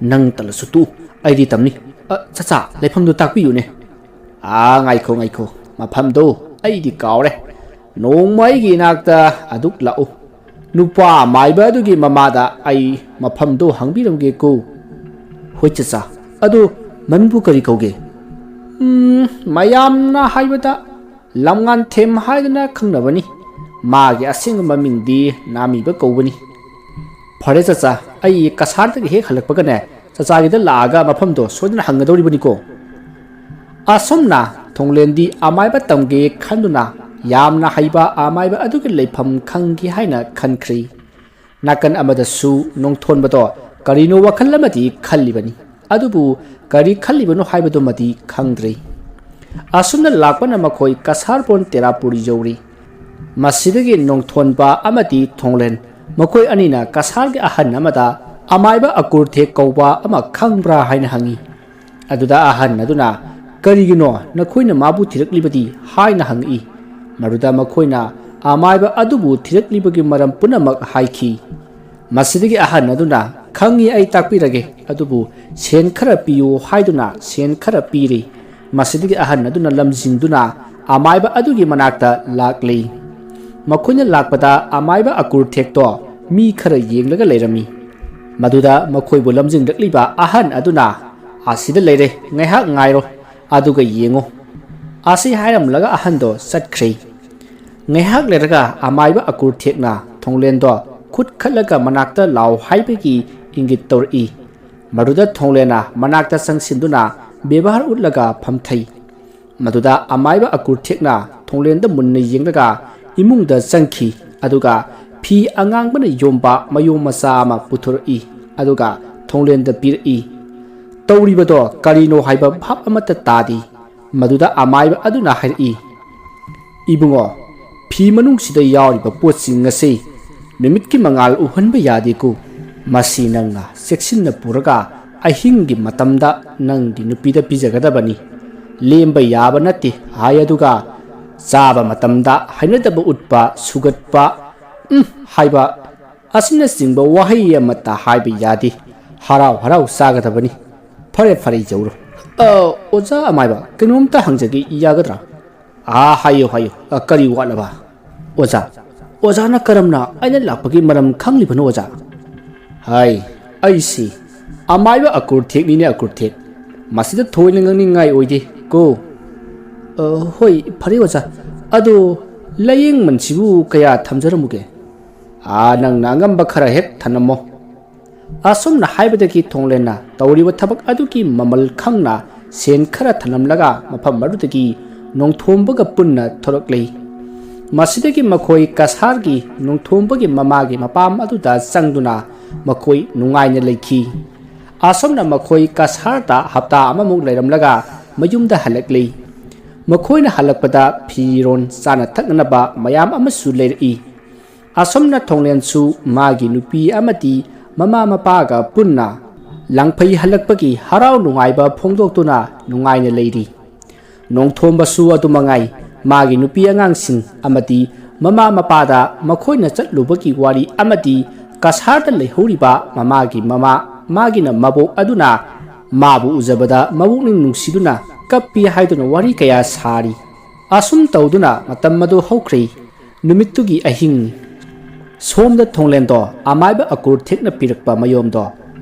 ꯅꯪ ꯇꯜꯂꯁꯨ ꯇꯣꯛꯎ, ꯑꯩꯗꯤ ꯇꯝꯅꯤ꯫ ꯑ, ꯆꯆꯥ, ꯂꯩꯐꯝꯗꯨ ꯇꯥꯛꯄꯤꯌꯨꯅꯦ꯫ ꯑꯥ, ꯉꯥꯏꯈꯣ, ꯉꯥꯏꯈꯣ, ꯃꯐꯝꯗꯣ ꯑꯩꯗꯤ ꯀꯥꯎꯔꯦ꯫ ꯅꯣꯡꯃ ꯑꯩꯒꯤ ꯏꯅꯥꯛꯇ ꯑꯗꯨꯛ ꯂꯥꯛꯎ꯫ ꯅꯨꯄꯥ ꯃꯥꯏꯕ ꯑꯗꯨꯒꯤ ꯃꯃꯥꯗ ꯑꯩ ꯃꯐꯝꯗꯣ ꯍꯪꯕꯤꯔꯝꯒꯦꯀꯣ꯫ ꯍꯣꯏ ꯆꯆꯥ, ꯑꯗꯨ ꯃꯃꯤꯡꯕꯨ ꯀꯔꯤ ꯀꯧꯒꯦ? ꯎꯝ, ꯃꯌꯥꯝꯅ ꯍꯥꯏꯕꯗ ꯂꯝꯉꯥꯟꯊꯦꯝ ꯍꯥꯏꯗꯨꯅ ꯈꯪꯅꯕꯅꯤ꯫ ꯃꯥꯒꯤ ꯑꯁꯦꯡꯕ ꯃꯃꯤꯡꯗꯤ ꯅꯥꯃꯤꯕ ꯀꯧꯕꯅꯤ꯫ ꯐꯔꯦ ꯆꯆꯥ, ꯑꯩ ꯀꯁꯥꯔꯗꯒꯤ ꯍꯦꯛ ꯍꯜꯂꯛꯄꯒꯅꯦ, ꯆꯆꯥꯒꯤꯗ ꯂꯥꯛꯑꯒ ꯃꯐꯝꯗꯣ ꯁꯣꯏꯗꯅ ꯍꯪꯒꯗꯧꯔꯤꯕꯅꯤꯀꯣ꯫ ꯑꯁꯨꯝꯅ ꯊꯣꯡꯂꯦꯟꯗꯤ ꯑꯃꯥꯏꯕ ꯇꯝꯒꯦ ꯈꯟꯗꯨꯅ ꯌꯥꯝꯅ ꯍꯩꯕ ꯑꯃꯥꯏꯕ ꯑꯗꯨꯒꯤ ꯂꯩꯐꯝ ꯈꯪꯒꯦ ꯍꯥꯏꯅ ꯈꯟꯈ꯭ꯔꯦ꯫ ꯅꯥꯀꯟ ꯑꯃꯗꯁꯨ ꯅꯣꯡꯊꯣꯟꯕꯗꯣ ꯀꯔꯤꯅꯣ ꯋꯥꯈꯜ ꯑꯃꯗꯤ ꯈꯜꯂꯤꯕꯅꯤ꯫ ꯑꯗꯨꯕꯨ ꯀꯔꯤ ꯈꯜꯂꯤꯕꯅꯣ ꯍꯥꯏꯕꯗꯨꯃꯗꯤ ꯈꯪꯗ꯭ꯔꯦ꯫ ꯑꯁꯨꯝꯅ ꯂꯥꯛꯄꯅ ꯃꯈꯣꯏ ꯀꯁꯥꯔꯕꯣꯟ ꯇꯦꯔꯥꯄꯨꯔ ꯌꯧꯔꯤ꯫ ꯃꯁꯤꯗꯒꯤ ꯅꯣꯡꯊꯣꯟꯕ ꯑꯃꯗꯤ ꯊꯣꯡꯂꯦꯟ, ꯃꯈꯣꯏ ꯑꯅꯤꯅ ꯀꯁꯥꯔꯒꯤ ꯑꯍꯟ ꯑꯃꯗ ꯑꯃꯥꯏꯕ ꯑꯀꯨꯔꯊꯦꯛ ꯀꯧꯕ ꯑꯃ ꯈꯪꯕ꯭ꯔꯥ ꯍꯥꯏꯅ ꯍꯪꯉꯤ꯫ ꯑꯗꯨꯗ ꯑꯍꯟ ꯑꯗꯨꯅ, "ꯀꯔꯤꯒꯤꯅꯣ ꯅꯈꯣꯏꯅ ꯃꯥꯕꯨ ꯊꯤꯔꯛꯂꯤꯕꯗꯤ?" ꯍꯥꯏꯅ ꯍꯪꯉꯛꯏ꯫ ꯃꯗꯨꯗ ꯃꯈꯣꯏꯅ ꯑꯃꯥꯏꯕ ꯑꯗꯨꯕꯨ ꯊꯤꯔꯛꯂꯤꯕꯒꯤ ꯃꯔꯝ ꯄꯨꯝꯅꯃꯛ ꯍꯥꯏꯈꯤ꯫ ꯃꯁꯤꯗꯒꯤ ꯑꯍꯟ ꯑꯗꯨꯅ, "ꯈꯪꯉꯤ, ꯑꯩ ꯇꯥꯛꯄꯤꯔꯒꯦ, ꯑꯗꯨꯕꯨ ꯁꯦꯟ ꯈꯔ ꯄꯤꯌꯨ" ꯍꯥꯏꯗꯨꯅ ꯁꯦꯟ ꯈꯔ ꯄꯤꯔꯤ꯫ ꯃꯁꯤꯗꯒꯤ ꯑꯍꯟ ꯑꯗꯨꯅ ꯂꯝꯖꯤꯡꯗꯨꯅ ꯑꯃꯥꯏꯕ ꯑꯗꯨꯒꯤ ꯃꯅꯥꯛꯇ ꯂꯥꯛꯂꯤ꯫ ꯃꯈꯣꯏꯅ ꯂꯥꯛꯄꯗ ꯑꯃꯥꯏꯕ ꯑꯀꯨꯔꯊꯦꯛꯇꯣ ꯃꯤ ꯈꯔ ꯌꯦꯡꯂꯒ ꯂꯩꯔꯝꯃꯤ꯫ ꯃꯗꯨꯗ ꯃꯈꯣꯏꯕꯨ ꯂꯝꯖꯤꯡꯂꯛꯂꯤꯕ ꯑꯍꯟ ꯑꯗꯨꯅ, "ꯑꯁꯤꯗ ꯂꯩꯔꯦ, ꯉꯥꯏꯍꯥꯛ ꯉꯥꯏꯔꯣ, ꯑꯗꯨꯒ ꯌꯦꯡꯉꯨ" ꯑꯁꯤ ꯍꯥꯏꯔꯝꯂꯒ ꯑꯍꯟꯗꯣ ꯆꯠꯈ꯭ꯔꯦ꯫ ꯉꯥꯏꯍꯥꯛ ꯂꯩꯔꯒ ꯑꯃꯥꯏꯕ ꯑꯀꯨꯔꯊꯦꯛꯅ ꯊꯣꯡꯂꯦꯟꯗꯣ ꯈꯨꯠ ꯈꯠꯂꯒ ꯃꯅꯥꯛꯇ ꯂꯥꯎ ꯍꯥꯏꯕꯒꯤ ꯏꯪꯒꯤꯠ ꯇꯧꯔꯛꯏ꯫ ꯃꯗꯨꯗ ꯊꯣꯡꯂꯦꯟꯅ ꯃꯅꯥꯛꯇ ꯆꯪꯁꯤꯟꯗꯨꯅ ꯕꯦꯕꯥꯔ ꯎꯠꯂꯒ ꯐꯝꯊꯩ꯫ ꯃꯗꯨꯗ ꯑꯃꯥꯏꯕ ꯑꯀꯨꯔꯊꯦꯛꯅ ꯊꯣꯡꯂꯦꯟꯗ ꯃꯨꯟꯅ ꯌꯦꯡꯂꯒ ꯏꯃꯨꯡꯗ ꯆꯪꯈꯤ꯫ ꯑꯗꯨꯒ ꯐꯤ ꯑꯉꯥꯡꯕꯅ ꯌꯣꯝꯕ ꯃꯌꯣꯝ ꯃꯆꯥ ꯑꯃ ꯄꯨꯊꯣꯔꯛꯏ꯫ ꯑꯗꯨꯒ ꯊꯣꯡꯂꯦꯟꯗ ꯄꯤꯔꯛꯏ꯫ ꯇꯧꯔꯤꯕꯗꯣ ꯀꯔꯤꯅꯣ ꯍꯥꯏꯕ ꯚꯥꯞ ꯑꯃꯠꯇ ꯇꯥꯗꯦ꯫ ꯃꯗꯨꯗ ꯑꯃꯥꯏꯕ ꯑꯗꯨꯅ ꯍꯥꯏꯔꯛꯏ, "ꯏꯕꯨꯡꯉꯣ, ꯐꯤ ꯃꯅꯨꯡꯁꯤꯗ ꯌꯥꯎꯔꯤꯕ ꯄꯣꯠꯁꯤꯡ ꯑꯁꯤ ꯅꯨꯃꯤꯠꯀꯤ ꯃꯉꯥꯜ ꯎꯍꯟꯕ ꯌꯥꯗꯦꯀꯣ꯫ ꯃꯁꯤ ꯅꯪꯅ ꯆꯦꯛꯁꯤꯟꯅ ꯄꯨꯔꯒ ꯑꯍꯤꯡꯒꯤ ꯃꯇꯝꯗ ꯅꯪꯒꯤ ꯅꯨꯄꯤꯗ ꯄꯤꯖꯒꯗꯕꯅꯤ꯫ ꯂꯦꯝꯕ ꯌꯥꯕ ꯅꯠꯇꯦ" ꯍꯥꯏ꯫ ꯑꯗꯨꯒ ꯆꯥꯕ ꯃꯇꯝꯗ ꯍꯩꯅꯗꯕ ꯎꯠꯄ, ꯁꯨꯒꯠꯄ, "ꯎꯝ" ꯍꯥꯏꯕ ꯑꯁꯤꯅꯆꯤꯡꯕ ꯋꯥꯍꯩ ꯑꯃꯠꯇ ꯍꯥꯏꯕ ꯌꯥꯗꯦ꯫ ꯍꯔꯥꯎ ꯍꯔꯥꯎ ꯆꯥꯒꯗꯕꯅꯤ꯫ ꯐꯔꯦ, ꯐꯔꯦ, ꯌꯧꯔꯣ꯫ ꯑ, ꯑꯣꯖꯥ ꯑꯃꯥꯏꯕ, ꯀꯩꯅꯣꯝꯇ ꯍꯪꯖꯒꯦ, ꯌꯥꯒꯗ꯭ꯔꯥ? ꯑꯥ, ꯍꯥꯏꯌꯨ, ꯍꯥꯏꯌꯨ꯫ ꯑ, ꯀꯔꯤ ꯋꯥꯠꯂꯕ? ꯑꯣꯖꯥ, ꯑꯣꯖꯥꯅ ꯀꯔꯝꯅ ꯑꯩꯅ ꯂꯥꯛꯄꯒꯤ ꯃꯔꯝ ꯈꯪꯂꯤꯕꯅꯣ, ꯑꯣꯖꯥ? ꯍꯥꯏ, ꯑꯩꯁꯤ ꯑꯃꯥꯏꯕ ꯑꯀꯨꯔꯊꯦꯛꯅꯤꯅꯦ, ꯑꯀꯨꯔꯊꯦꯛ꯫ ꯃꯁꯤꯗ ꯊꯣꯏꯅ ꯉꯥꯡꯅꯤꯡꯉꯥꯏ ꯑꯣꯏꯗꯦ ꯀꯣ꯫ ꯑ, ꯍꯣꯏ, ꯐꯔꯦ, ꯑꯣꯖꯥ꯫ ꯑꯗꯣ ꯂꯥꯏꯌꯦꯡꯃꯟꯁꯤꯕꯨ ꯀꯌꯥ ꯊꯝꯖꯔꯝꯃꯨꯒꯦ? ꯑꯥ, ꯅꯪꯅ ꯑꯉꯝꯕ ꯈꯔ ꯍꯦꯛ ꯊꯅꯝꯃꯣ꯫ ꯑꯁꯨꯝꯅ ꯍꯥꯏꯕꯗꯒꯤ ꯊꯣꯡꯂꯦꯟꯅ ꯇꯧꯔꯤꯕ ꯊꯕꯛ ꯑꯗꯨꯒꯤ ꯃꯃꯜ ꯈꯪꯅ ꯁꯦꯟ ꯈꯔ ꯊꯅꯝꯂꯒ ꯃꯐꯝ ꯑꯗꯨꯗꯒꯤ ꯅꯣꯡꯊꯣꯝꯕꯒ ꯄꯨꯟꯅ ꯊꯣꯔꯛꯂꯤ꯫ ꯃꯁꯤꯗꯒꯤ ꯃꯈꯣꯏ ꯀꯁꯥꯔꯒꯤ ꯅꯣꯡꯊꯣꯝꯕꯒꯤ ꯃꯃꯥꯒꯤ ꯃꯄꯥꯝ ꯑꯗꯨꯗ ꯆꯪꯗꯨꯅ ꯃꯈꯣꯏ ꯅꯨꯡꯉꯥꯏꯅ ꯂꯩꯈꯤ꯫ ꯑꯁꯨꯝꯅ ꯃꯈꯣꯏ ꯀꯁꯥꯔꯗ ꯍꯞꯇꯥ ꯑꯃꯃꯨꯛ ꯂꯩꯔꯝꯂꯒ ꯃꯌꯨꯝꯗ ꯍꯜꯂꯛꯂꯤ꯫ ꯃꯈꯣꯏꯅ ꯍꯜꯂꯛꯄꯗ ꯐꯤꯔꯣꯟ, ꯆꯥꯅ ꯊꯛꯅꯅꯕ ꯃꯌꯥꯝ ꯑꯃꯁꯨ ꯂꯩꯔꯛꯏ꯫ ꯑꯁꯨꯝꯅ ꯊꯣꯡꯂꯦꯟꯁꯨ ꯃꯥꯒꯤ ꯅꯨꯄꯤ ꯑꯃꯗꯤ ꯃꯃꯥ ꯃꯄꯥꯒ ꯄꯨꯟꯅ ꯂꯥꯡꯐꯩ ꯍꯜꯂꯛꯄꯒꯤ ꯍꯔꯥꯎ ꯅꯨꯡꯉꯥꯏꯕ ꯐꯣꯡꯗꯣꯛꯇꯨꯅ ꯅꯨꯡꯉꯥꯏꯅ ꯂꯩꯔꯤ꯫ ꯅꯣꯡꯊꯣꯝꯕꯁꯨ ꯑꯗꯨꯃꯉꯥꯏ, ꯃꯥꯒꯤ ꯅꯨꯄꯤ ꯑꯉꯥꯡꯁꯤꯡ ꯑꯃꯗꯤ ꯃꯃꯥ ꯃꯄꯥꯗ ꯃꯈꯣꯏꯅ ꯆꯠꯂꯨꯕꯒꯤ ꯋꯥꯔꯤ ꯑꯃꯗꯤ ꯀꯁꯥꯔꯗ ꯂꯩꯍꯧꯔꯤꯕ ꯃꯃꯥꯒꯤ ꯃꯃꯥ, ꯃꯥꯒꯤꯅ ꯃꯕꯣꯛ ꯑꯗꯨꯅ ꯃꯥꯕꯨ ꯎꯖꯕꯗ ꯃꯕꯨꯛꯅꯤꯡ ꯅꯨꯡꯁꯤꯗꯨꯅ ꯀꯞꯄꯤ ꯍꯥꯏꯗꯨꯅ ꯋꯥꯔꯤ ꯀꯌꯥ ꯁꯥꯔꯤ꯫ ꯑꯁꯨꯝ ꯇꯧꯗꯨꯅ ꯃꯇꯝ ꯑꯗꯨ ꯍꯧꯈ꯭ꯔꯦ꯫ ꯅꯨꯃꯤꯠꯇꯨꯒꯤ ꯑꯍꯤꯡ꯫ ꯁꯣꯝꯗ ꯊꯣꯡꯂꯦꯟꯗꯣ ꯑꯃꯥꯏꯕ ꯑꯀꯨꯔ ꯊꯦꯛꯅ ꯄꯤꯔꯛꯄ ꯃꯌꯣꯝꯗꯣ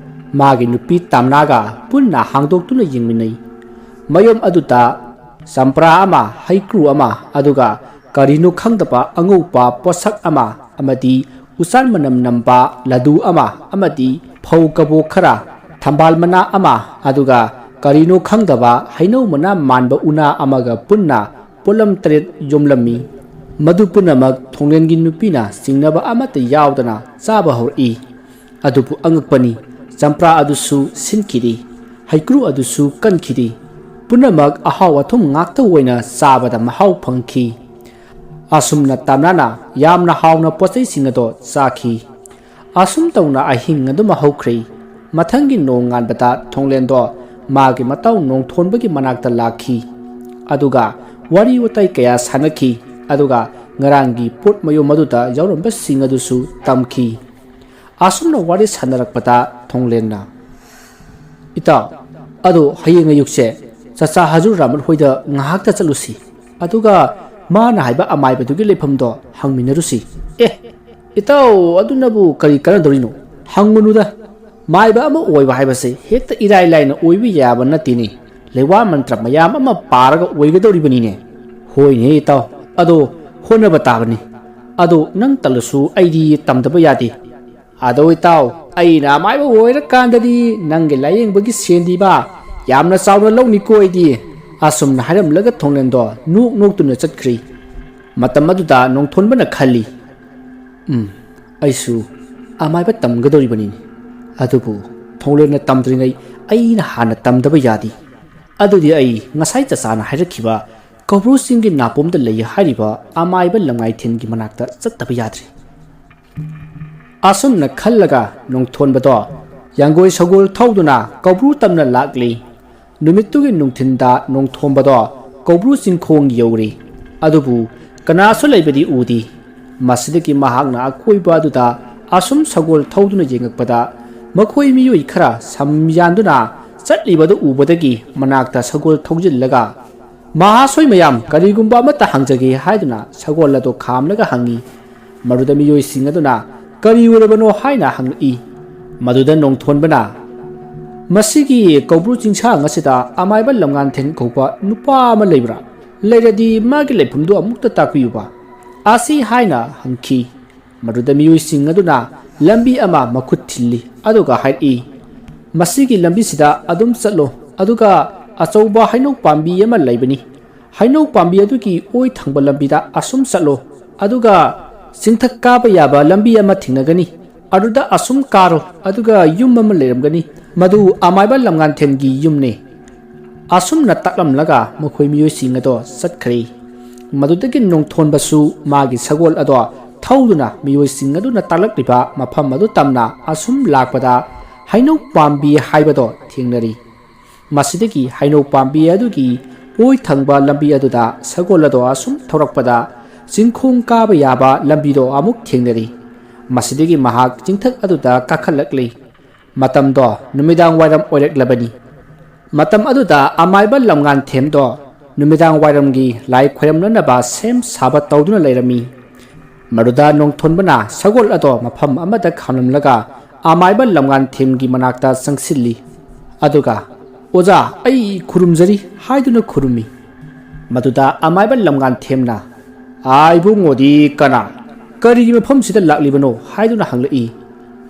ꯃꯥꯒꯤ ꯅꯨꯄꯤ ꯇꯥꯝꯅꯥꯒ ꯄꯨꯟꯅ ꯍꯥꯡꯗꯣꯛꯇꯨꯅ ꯌꯦꯡꯃꯤꯟꯅꯩ꯫ ꯃꯌꯣꯝ ꯑꯗꯨꯗ ꯆꯝꯄ꯭ꯔꯥ ꯑꯃ, ꯍꯩꯀ꯭ꯔꯨ ꯑꯃ, ꯑꯗꯨꯒ ꯀꯔꯤꯅꯣ ꯈꯪꯗꯕ ꯑꯉꯧꯕ ꯄꯣꯠꯁꯛ ꯑꯃ ꯑꯃꯗꯤ ꯎꯆꯥꯟ ꯃꯅꯝ ꯅꯝꯕ ꯂꯗꯨ ꯑꯃ ꯑꯃꯗꯤ ꯐꯧ ꯀꯕꯣꯛ ꯈꯔ, ꯊꯝꯕꯥꯜ ꯃꯅꯥ ꯑꯃ, ꯑꯗꯨꯒ ꯀꯔꯤꯅꯣ ꯈꯪꯗꯕ ꯍꯩꯅꯧ ꯃꯅꯥ ꯃꯥꯟꯕ ꯎꯅꯥ ꯑꯃꯒ ꯄꯨꯟꯅ ꯄꯣꯠꯂꯝ ꯇꯔꯦꯠ ꯌꯣꯝꯂꯝꯃꯤ꯫ ꯃꯗꯨ ꯄꯨꯝꯅꯃꯛ ꯊꯣꯡꯂꯦꯟꯒꯤ ꯅꯨꯄꯤꯅ ꯆꯤꯡꯅꯕ ꯑꯃꯠꯇ ꯌꯥꯎꯗꯅ ꯆꯥꯕ ꯍꯧꯔꯛꯏ꯫ ꯑꯗꯨꯕꯨ ꯑꯉꯛꯄꯅꯤ, ꯆꯝꯄ꯭ꯔꯥ ꯑꯗꯨꯁꯨ ꯁꯤꯟꯈꯤꯗꯦ, ꯍꯩꯀ꯭ꯔꯨ ꯑꯗꯨꯁꯨ ꯀꯟꯈꯤꯗꯦ꯫ ꯄꯨꯝꯅꯃꯛ ꯑꯍꯥꯎ ꯑꯊꯨꯝ ꯉꯥꯛꯇ ꯑꯣꯏꯅ ꯆꯥꯕꯗ ꯃꯍꯥꯎ ꯐꯪꯈꯤ꯫ ꯑꯁꯨꯝꯅ ꯇꯥꯝꯅꯥꯅ ꯌꯥꯝꯅ ꯍꯥꯎꯅ ꯄꯣꯠꯆꯩꯁꯤꯡ ꯑꯗꯣ ꯆꯥꯈꯤ꯫ ꯑꯁꯨꯝ ꯇꯧꯅ ꯑꯍꯤꯡ ꯑꯗꯨꯃ ꯍꯧꯈ꯭ꯔꯦ꯫ ꯃꯊꯪꯒꯤ ꯅꯣꯡꯉꯥꯟꯕꯗ ꯊꯣꯡꯂꯦꯟꯗꯣ ꯃꯥꯒꯤ ꯃꯇꯥꯎ ꯅꯣꯡꯊꯣꯟꯕꯒꯤ ꯃꯅꯥꯛꯇ ꯂꯥꯛꯈꯤ꯫ ꯑꯗꯨꯒ ꯋꯥꯔꯤ ꯋꯥꯇꯥꯏ ꯀꯌꯥ ꯁꯥꯟꯅꯈꯤ꯫ ꯑꯗꯨꯒ ꯉꯔꯥꯡꯒꯤ ꯄꯣꯠ ꯃꯌꯣꯝ ꯑꯗꯨꯗ ꯌꯥꯎꯔꯝꯕꯁꯤꯡ ꯑꯗꯨꯁꯨ ꯇꯝꯈꯤ꯫ ꯑꯁꯨꯝꯅ ꯋꯥꯔꯤ ꯁꯥꯟꯅꯔꯛꯄꯗ ꯊꯣꯡꯂꯦꯟꯅ, "ꯏꯇꯥꯎ, ꯑꯗꯣ ꯍꯌꯦꯡ ꯑꯌꯨꯛꯁꯦ ꯆꯆꯥ ꯍꯖꯨꯔ ꯔꯥꯃꯠ ꯍꯣꯏꯗ ꯉꯥꯏꯍꯥꯛꯇ ꯆꯠꯂꯨꯁꯤ꯫ ꯑꯗꯨꯒ ꯃꯥꯅ ꯍꯥꯏꯕ ꯑꯃꯥꯏꯕꯗꯨꯒꯤ ꯂꯩꯐꯝꯗꯣ ꯍꯪꯃꯤꯟꯅꯔꯨꯁꯤ꯫" "ꯑꯦ, ꯏꯇꯥꯎ, ꯑꯗꯨꯅꯕꯨ ꯀꯔꯤ ꯀꯥꯟꯅꯗꯧꯔꯤꯅꯣ? ꯍꯪꯉꯨꯅꯨꯗ꯫ ꯃꯥꯏꯕ ꯑꯃ ꯑꯣꯏꯕ ꯍꯥꯏꯕꯁꯦ ꯍꯦꯛꯇ ꯏꯔꯥꯏ ꯂꯥꯏꯅ ꯑꯣꯏꯕ ꯌꯥꯕ ꯅꯠꯇꯦꯅꯦ꯫ ꯂꯩꯋꯥ ꯃꯟꯇ꯭ꯔ ꯃꯌꯥꯝ ꯑꯃ ꯄꯥꯔꯒ ꯑꯣꯏꯒꯗꯧꯔꯤꯕꯅꯤꯅꯦ꯫" "ꯍꯣꯏꯅꯦ ꯏꯇꯥꯎ, ꯑꯗꯣ ꯍꯣꯠꯅꯕ ꯇꯥꯕꯅꯤ꯫ ꯑꯗꯣ ꯅꯪ ꯇꯜꯂꯁꯨ ꯑꯩꯗꯤ ꯇꯝꯗꯕ ꯌꯥꯗꯦ꯫" "ꯑꯗꯣ ꯏꯇꯥꯎ, ꯑꯩꯅ ꯑꯃꯥꯏꯕ ꯑꯣꯏꯔꯀꯥꯟꯗꯗꯤ ꯅꯪꯒꯤ ꯂꯥꯌꯦꯡꯕꯒꯤ ꯁꯦꯟꯗꯤꯕ ꯌꯥꯝꯅ ꯆꯥꯎꯅ ꯂꯧꯅꯤꯀꯣ ꯑꯩꯗꯤ꯫" ꯑꯁꯨꯝꯅ ꯍꯥꯏꯔꯝꯂꯒ ꯊꯣꯡꯂꯦꯟꯗꯣ ꯅꯣꯛ ꯅꯣꯛꯇꯨꯅ ꯆꯠꯈ꯭ꯔꯤ꯫ ꯃꯇꯝ ꯑꯗꯨꯗ ꯅꯣꯡꯊꯣꯟꯕꯅ ꯈꯜꯂꯤ, "ꯎꯝ, ꯑꯩꯁꯨ ꯑꯃꯥꯏꯕ ꯇꯝꯒꯗꯧꯔꯤꯕꯅꯤꯅꯦ꯫ ꯑꯗꯨꯕꯨ ꯊꯣꯡꯂꯦꯟꯅ ꯇꯝꯗ꯭ꯔꯤꯉꯩ ꯑꯩꯅ ꯍꯥꯟꯅ ꯇꯝꯗꯕ ꯌꯥꯗꯦ꯫ ꯑꯗꯨꯗꯤ ꯑꯩ ꯉꯁꯥꯏ ꯆꯆꯥꯅ ꯍꯥꯏꯔꯛꯈꯤꯕ ꯀꯧꯕ꯭ꯔꯨ ꯆꯤꯡꯒꯤ ꯅꯥꯄꯣꯝꯗ ꯂꯩ ꯍꯥꯏꯔꯤꯕ ꯑꯃꯥꯏꯕ ꯂꯝꯉꯥꯏꯊꯦꯟꯒꯤ ꯃꯅꯥꯛꯇ ꯆꯠꯇꯕ ꯌꯥꯗ꯭ꯔꯦ꯫" ꯑꯁꯨꯝꯅ ꯈꯜꯂꯒ ꯅꯣꯡꯊꯣꯟꯕꯗꯣ ꯌꯥꯡꯒꯣꯏ ꯁꯒꯣꯜ ꯊꯧꯗꯨꯅ ꯀꯧꯕ꯭ꯔꯨ ꯇꯝꯅ ꯂꯥꯛꯂꯤ꯫ ꯅꯨꯃꯤꯠꯇꯨꯒꯤ ꯅꯨꯡꯊꯤꯟꯗ ꯅꯣꯡꯊꯣꯟꯕꯗꯣ ꯀꯧꯕ꯭ꯔꯨ ꯆꯤꯡꯈꯣꯡ ꯌꯧꯔꯤ꯫ ꯑꯗꯨꯕꯨ ꯀꯅꯥꯁꯨ ꯂꯩꯕꯗꯤ ꯎꯗꯦ꯫ ꯃꯁꯤꯗꯒꯤ ꯃꯍꯥꯛꯅ ꯑꯀꯣꯏꯕ ꯑꯗꯨꯗ ꯑꯁꯨꯝ ꯁꯒꯣꯜ ꯊꯧꯗꯨꯅ ꯌꯦꯡꯉꯛꯄꯗ ꯃꯈꯣꯏ ꯃꯤꯑꯣꯏ ꯈꯔ ꯁꯝ ꯌꯥꯟꯗꯨꯅ ꯆꯠꯂꯤꯕꯗꯨ ꯎꯕꯗꯒꯤ ꯃꯅꯥꯛꯇ ꯁꯒꯣꯜ ꯊꯧꯖꯤꯜꯂꯒ, "ꯃꯍꯥꯁꯣꯏ ꯃꯌꯥꯝ, ꯀꯔꯤꯒꯨꯝꯕ ꯑꯃꯠꯇ ꯍꯪꯖꯒꯦ" ꯍꯥꯏꯗꯨꯅ ꯁꯒꯣꯜ ꯑꯗꯨ ꯈꯥꯝꯂꯒ ꯍꯪꯉꯤ꯫ ꯃꯗꯨꯗ ꯃꯤꯑꯣꯏꯁꯤꯡ ꯑꯗꯨꯅ "ꯀꯔꯤ ꯑꯣꯏꯔꯕꯅꯣ?" ꯍꯥꯏꯅ ꯍꯪꯂꯛꯏ꯫ ꯃꯗꯨꯗ ꯅꯣꯡꯊꯣꯟꯕꯅ, "ꯃꯁꯤꯒꯤ ꯀꯧꯕ꯭ꯔꯨ ꯆꯤꯡꯁꯥꯡ ꯑꯁꯤꯗ ꯑꯃꯥꯏꯕ ꯂꯝꯉꯥꯟꯊꯦꯟ ꯀꯧꯕ ꯅꯨꯄꯥ ꯑꯃ ꯂꯩꯕ꯭ꯔꯥ? ꯂꯩꯔꯗꯤ ꯃꯥꯒꯤ ꯂꯩꯐꯝꯗꯨ ꯑꯃꯨꯛꯇ ꯇꯥꯛꯄꯤꯌꯨꯕ" ꯑꯁꯤ ꯍꯥꯏꯅ ꯍꯪꯈꯤ꯫ ꯃꯗꯨꯗ ꯃꯤꯑꯣꯏꯁꯤꯡ ꯑꯗꯨꯅ ꯂꯝꯕꯤ ꯑꯃ ꯃꯈꯨꯠ ꯊꯤꯜꯂꯤ, ꯑꯗꯨꯒ ꯍꯥꯏꯔꯛꯏ, "ꯃꯁꯤꯒꯤ ꯂꯝꯕꯤꯁꯤꯗ ꯑꯗꯨꯝ ꯆꯠꯂꯣ, ꯑꯗꯨꯒ ꯑꯆꯧꯕ ꯍꯩꯅꯧ ꯄꯥꯝꯕꯤ ꯑꯃ ꯂꯩꯕꯅꯤ꯫ ꯍꯩꯅꯧ ꯄꯥꯝꯕꯤ ꯑꯗꯨꯒꯤ ꯑꯣꯏ ꯊꯪꯕ ꯂꯝꯕꯤꯗ ꯑꯁꯨꯝ ꯆꯠꯂꯣ, ꯑꯗꯨꯒ ꯆꯤꯡꯊꯛ ꯀꯥꯕ ꯌꯥꯕ ꯂꯝꯕꯤ ꯑꯃ ꯊꯦꯡꯅꯒꯅꯤ꯫ ꯑꯗꯨꯗ ꯑꯁꯨꯝ ꯀꯥꯔꯣ, ꯑꯗꯨꯒ ꯌꯨꯝ ꯑꯃ ꯂꯩꯔꯝꯒꯅꯤ꯫ ꯃꯗꯨ ꯑꯃꯥꯏꯕ ꯂꯝꯉꯥꯟꯊꯦꯟꯒꯤ ꯌꯨꯝꯅꯤ꯫ ꯑꯁꯨꯝꯅ ꯇꯥꯛꯂꯝꯂꯒ ꯃꯈꯣꯏ ꯃꯤꯑꯣꯏꯁꯤꯡ ꯑꯗꯣ ꯆꯠꯈ꯭ꯔꯦ꯫ ꯃꯗꯨꯗꯒꯤ ꯅꯣꯡꯊꯣꯟꯕꯁꯨ ꯃꯥꯒꯤ ꯁꯒꯣꯜ ꯑꯗꯣ ꯊꯧꯗꯨꯅ ꯃꯤꯑꯣꯏꯁꯤꯡ ꯑꯗꯨꯅ ꯇꯥꯛꯂꯛꯂꯤꯕ ꯃꯐꯝ ꯑꯗꯨ ꯇꯝꯅ ꯑꯁꯨꯝ ꯂꯥꯛꯄꯗ ꯍꯩꯅꯧ ꯄꯥꯝꯕꯤ ꯍꯥꯏꯕꯗꯣ ꯊꯦꯡꯅꯔꯤ꯫ ꯃꯁꯤꯗꯒꯤ ꯍꯩꯅꯧ ꯄꯥꯝꯕꯤ ꯑꯗꯨꯒꯤ ꯑꯣꯏ ꯊꯪꯕ ꯂꯝꯕꯤ ꯑꯗꯨꯗ ꯁꯒꯣꯜ ꯑꯗꯣ ꯑꯁꯨꯝ ꯊꯧꯔꯛꯄꯗ ꯆꯤꯡꯈꯣꯡ ꯀꯥꯕ ꯌꯥꯕ ꯂꯝꯕꯤꯗꯣ ꯑꯃꯨꯛ ꯊꯦꯡꯅꯔꯤ꯫ ꯃꯁꯤꯗꯒꯤ ꯃꯍꯥꯛ ꯆꯤꯡꯊꯛ ꯑꯗꯨꯗ ꯀꯥꯈꯠꯂꯛꯂꯤ꯫ ꯃꯇꯝꯗꯣ ꯅꯨꯃꯤꯗꯥꯡ ꯋꯥꯏꯔꯝ ꯑꯣꯏꯔꯛꯂꯕꯅꯤ꯫ ꯃꯇꯝ ꯑꯗꯨꯗ ꯑꯃꯥꯏꯕ ꯂꯝꯉꯥꯟꯊꯦꯝꯗꯣ ꯅꯨꯃꯤꯗꯥꯡ ꯋꯥꯏꯔꯝꯒꯤ ꯂꯥꯏ ꯈꯣꯏꯔꯝꯅꯅꯕ ꯁꯦꯝ ꯁꯥꯕ ꯇꯧꯗꯨꯅ ꯂꯩꯔꯝꯃꯤ꯫ ꯃꯗꯨꯗ ꯅꯣꯡꯊꯣꯟꯕꯅ ꯁꯒꯣꯜ ꯑꯗꯣ ꯃꯐꯝ ꯑꯃꯗ ꯈꯥꯝꯂꯝꯂꯒ ꯑꯃꯥꯏꯕ ꯂꯝꯉꯥꯟꯊꯦꯝꯒꯤ ꯃꯅꯥꯛꯇ ꯆꯪꯁꯤꯜꯂꯤ꯫ ꯑꯗꯨꯒ "ꯑꯣꯖꯥ, ꯑꯩ ꯈꯨꯔꯨꯝꯖꯔꯤ" ꯍꯥꯏꯗꯨꯅ ꯈꯨꯔꯨꯝꯃꯤ꯫ ꯃꯗꯨꯗ ꯑꯃꯥꯏꯕ ꯂꯝꯉꯥꯟꯊꯦꯝꯅ, "ꯑꯥ, ꯏꯕꯨꯡꯉꯣꯗꯤ ꯀꯅꯥ, ꯀꯔꯤꯒꯤ ꯃꯐꯝꯁꯤꯗ ꯂꯥꯛꯂꯤꯕꯅꯣ?" ꯍꯥꯏꯗꯨꯅ ꯍꯪꯂꯛꯏ꯫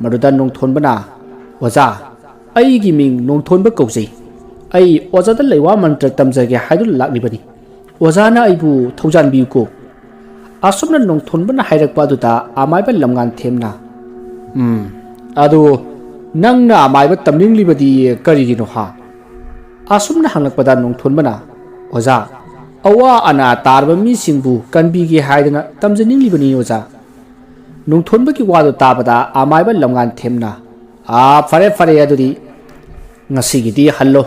ꯃꯗꯨꯗ ꯅꯣꯡꯊꯣꯟꯕꯅ, "ꯑꯣꯖꯥ, ꯑꯩꯒꯤ ꯃꯤꯡ ꯅꯣꯡꯊꯣꯟꯕ ꯀꯧꯖꯩ꯫ ꯑꯩ ꯑꯣꯖꯥꯗ ꯂꯩꯋꯥ ꯃꯟꯇ꯭ꯔ ꯇꯝꯖꯒꯦ ꯍꯥꯏꯗꯨꯅ ꯂꯥꯛꯂꯤꯕꯅꯤ꯫ ꯑꯣꯖꯥꯅ ꯑꯩꯕꯨ ꯊꯧꯖꯥꯟꯕꯤꯌꯨꯀꯣ"꯫ ꯑꯁꯨꯝꯅ ꯅꯣꯡꯊꯣꯟꯕꯅ ꯍꯥꯏꯔꯛꯄ ꯑꯗꯨꯗ ꯑꯃꯥꯏꯕ ꯂꯝꯉꯥꯟꯊꯦꯝꯅ, "ꯎꯝ, ꯑꯗꯨ ꯅꯪꯅ ꯑꯃꯥꯏꯕ ꯇꯝꯅꯤꯡꯂꯤꯕꯗꯤ ꯀꯔꯤꯒꯤꯅꯣ ꯍꯥ?" ꯑꯁꯨꯝꯅ ꯍꯪꯂꯛꯄꯗ ꯅꯣꯡꯊꯣꯟꯕꯅ, "ꯑꯣꯖꯥ, ꯑꯋꯥ ꯑꯅꯥ ꯇꯥꯔꯕ ꯃꯤꯁꯤꯡꯕꯨ ꯀꯟꯕꯤꯒꯦ ꯍꯥꯏꯗꯅ ꯇꯝꯖꯅꯤꯡꯂꯤꯕꯅꯤ ꯑꯣꯖꯥ"꯫ ꯅꯣꯡꯊꯣꯟꯕꯒꯤ ꯋꯥꯗꯨ ꯇꯥꯕꯗ ꯑꯃꯥꯏꯕ ꯂꯝꯉꯥꯟꯊꯦꯝꯅ, "ꯑꯥ, ꯐꯔꯦ ꯐꯔꯦ, ꯑꯗꯨꯗꯤ ꯉꯁꯤꯒꯤꯗꯤ ꯍꯜꯂꯣ꯫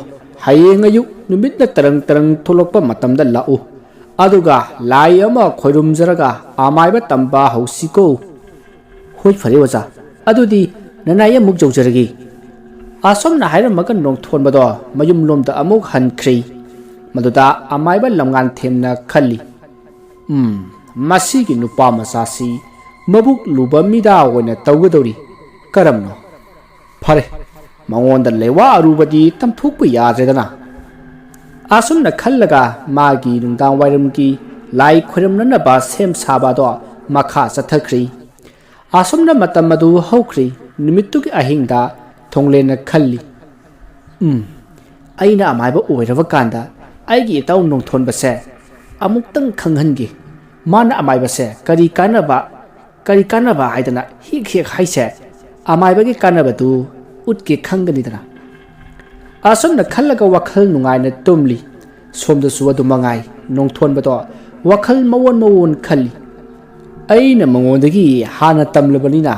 ꯍꯌꯦꯡ ꯑꯌꯨꯛ ꯅꯨꯃꯤꯠꯅ ꯇꯔꯪ ꯇꯔꯪ ꯊꯣꯛꯂꯛꯄ ꯃꯇꯝꯗ ꯂꯥꯛꯎ꯫ ꯑꯗꯨꯒ ꯂꯥꯏ ꯑꯃ ꯈꯣꯏꯔꯨꯝꯖꯔꯒ ꯑꯃꯥꯏꯕ ꯇꯝꯕ ꯍꯧꯁꯤꯀꯣ"꯫ "ꯍꯣꯏ, ꯐꯔꯦ ꯑꯣꯖꯥ꯫ ꯑꯗꯨꯗꯤ ꯅꯅꯥꯏ ꯑꯃꯨꯛ ꯌꯧꯖꯔꯒꯦ"꯫ ꯑꯁꯨꯝꯅ ꯍꯥꯏꯔꯝꯃꯒ ꯅꯣꯡꯊꯣꯟꯕꯗꯣ ꯃꯌꯨꯝꯂꯣꯝꯗ ꯑꯃꯨꯛ ꯍꯟꯈ꯭ꯔꯦ꯫ ꯃꯗꯨꯗ ꯑꯃꯥꯏꯕ ꯂꯝꯉꯥꯟꯊꯦꯝꯅ ꯈꯜꯂꯤ, "ꯎꯝ, ꯃꯁꯤꯒꯤ ꯅꯨꯄꯥ ꯃꯆꯥꯁꯤ ꯃꯕꯨꯛ ꯂꯨꯕ ꯃꯤꯗꯥ ꯑꯣꯏꯅ ꯇꯧꯒꯗꯧꯔꯤ꯫ ꯀꯔꯝꯅꯣ? ꯐꯔꯦ, ꯃꯉꯣꯟꯗ ꯂꯩꯋꯥ ꯑꯔꯨꯕꯗꯤ ꯇꯝꯊꯣꯛꯄ ꯌꯥꯗ꯭ꯔꯦꯗꯅ"꯫ ꯑꯁꯨꯝꯅ ꯈꯜꯂꯒ ꯃꯥꯒꯤ ꯅꯨꯡꯗꯥꯡ ꯋꯥꯏꯔꯝꯒꯤ ꯂꯥꯏ ꯈꯣꯏꯔꯝꯅꯅꯕ ꯁꯦꯝ ꯁꯥꯕ ꯑꯗꯣ ꯃꯈꯥ ꯆꯠꯊꯈ꯭ꯔꯤ꯫ ꯑꯁꯨꯝꯅ ꯃꯇꯝ ꯑꯗꯨ ꯍꯧꯈ꯭ꯔꯤ꯫ ꯅꯨꯃꯤꯠꯇꯨꯒꯤ ꯑꯍꯤꯡꯗ ꯊꯣꯡꯂꯦꯟꯅ ꯈꯜꯂꯤ, "ꯎꯝ, ꯑꯩꯅ ꯑꯃꯥꯏꯕ ꯑꯣꯏꯔꯕ ꯀꯥꯟꯗ ꯑꯩꯒꯤ ꯏꯇꯥꯎ ꯅꯣꯡꯊꯣꯟꯕꯁꯦ ꯑꯃꯨꯛꯇꯪ ꯈꯪꯍꯟꯒꯦ꯫ ꯃꯥꯅ ꯑꯃꯥꯏꯕꯁꯦ ꯀꯔꯤ ꯀꯥꯟꯅꯕ, ꯀꯔꯤ ꯀꯥꯟꯅꯕ ꯍꯥꯏꯗꯅ ꯍꯦꯛ ꯍꯦꯛ ꯍꯥꯏꯁꯦ, ꯑꯃꯥꯏꯕꯒꯤ ꯀꯥꯟꯅꯕꯗꯨ ꯎꯠꯀꯦ ꯈꯪꯒꯅꯤꯗꯅ"꯫ ꯑꯁꯨꯝꯅ ꯈꯜꯂꯒ ꯋꯥꯈꯜ ꯅꯨꯡꯉꯥꯏꯅ ꯇꯨꯝꯂꯤ꯫ ꯁꯣꯝꯗꯁꯨ ꯑꯗꯨ ꯃꯉꯥꯏ, ꯅꯣꯡꯊꯣꯟꯕꯗꯣ ꯋꯥꯈꯜ ꯃꯑꯣꯟ ꯃꯑꯣꯟ ꯈꯜꯂꯤ꯫ ꯑꯩꯅ ꯃꯉꯣꯟꯗꯒꯤ ꯍꯥꯟꯅ ꯇꯝꯂꯕꯅꯤꯅ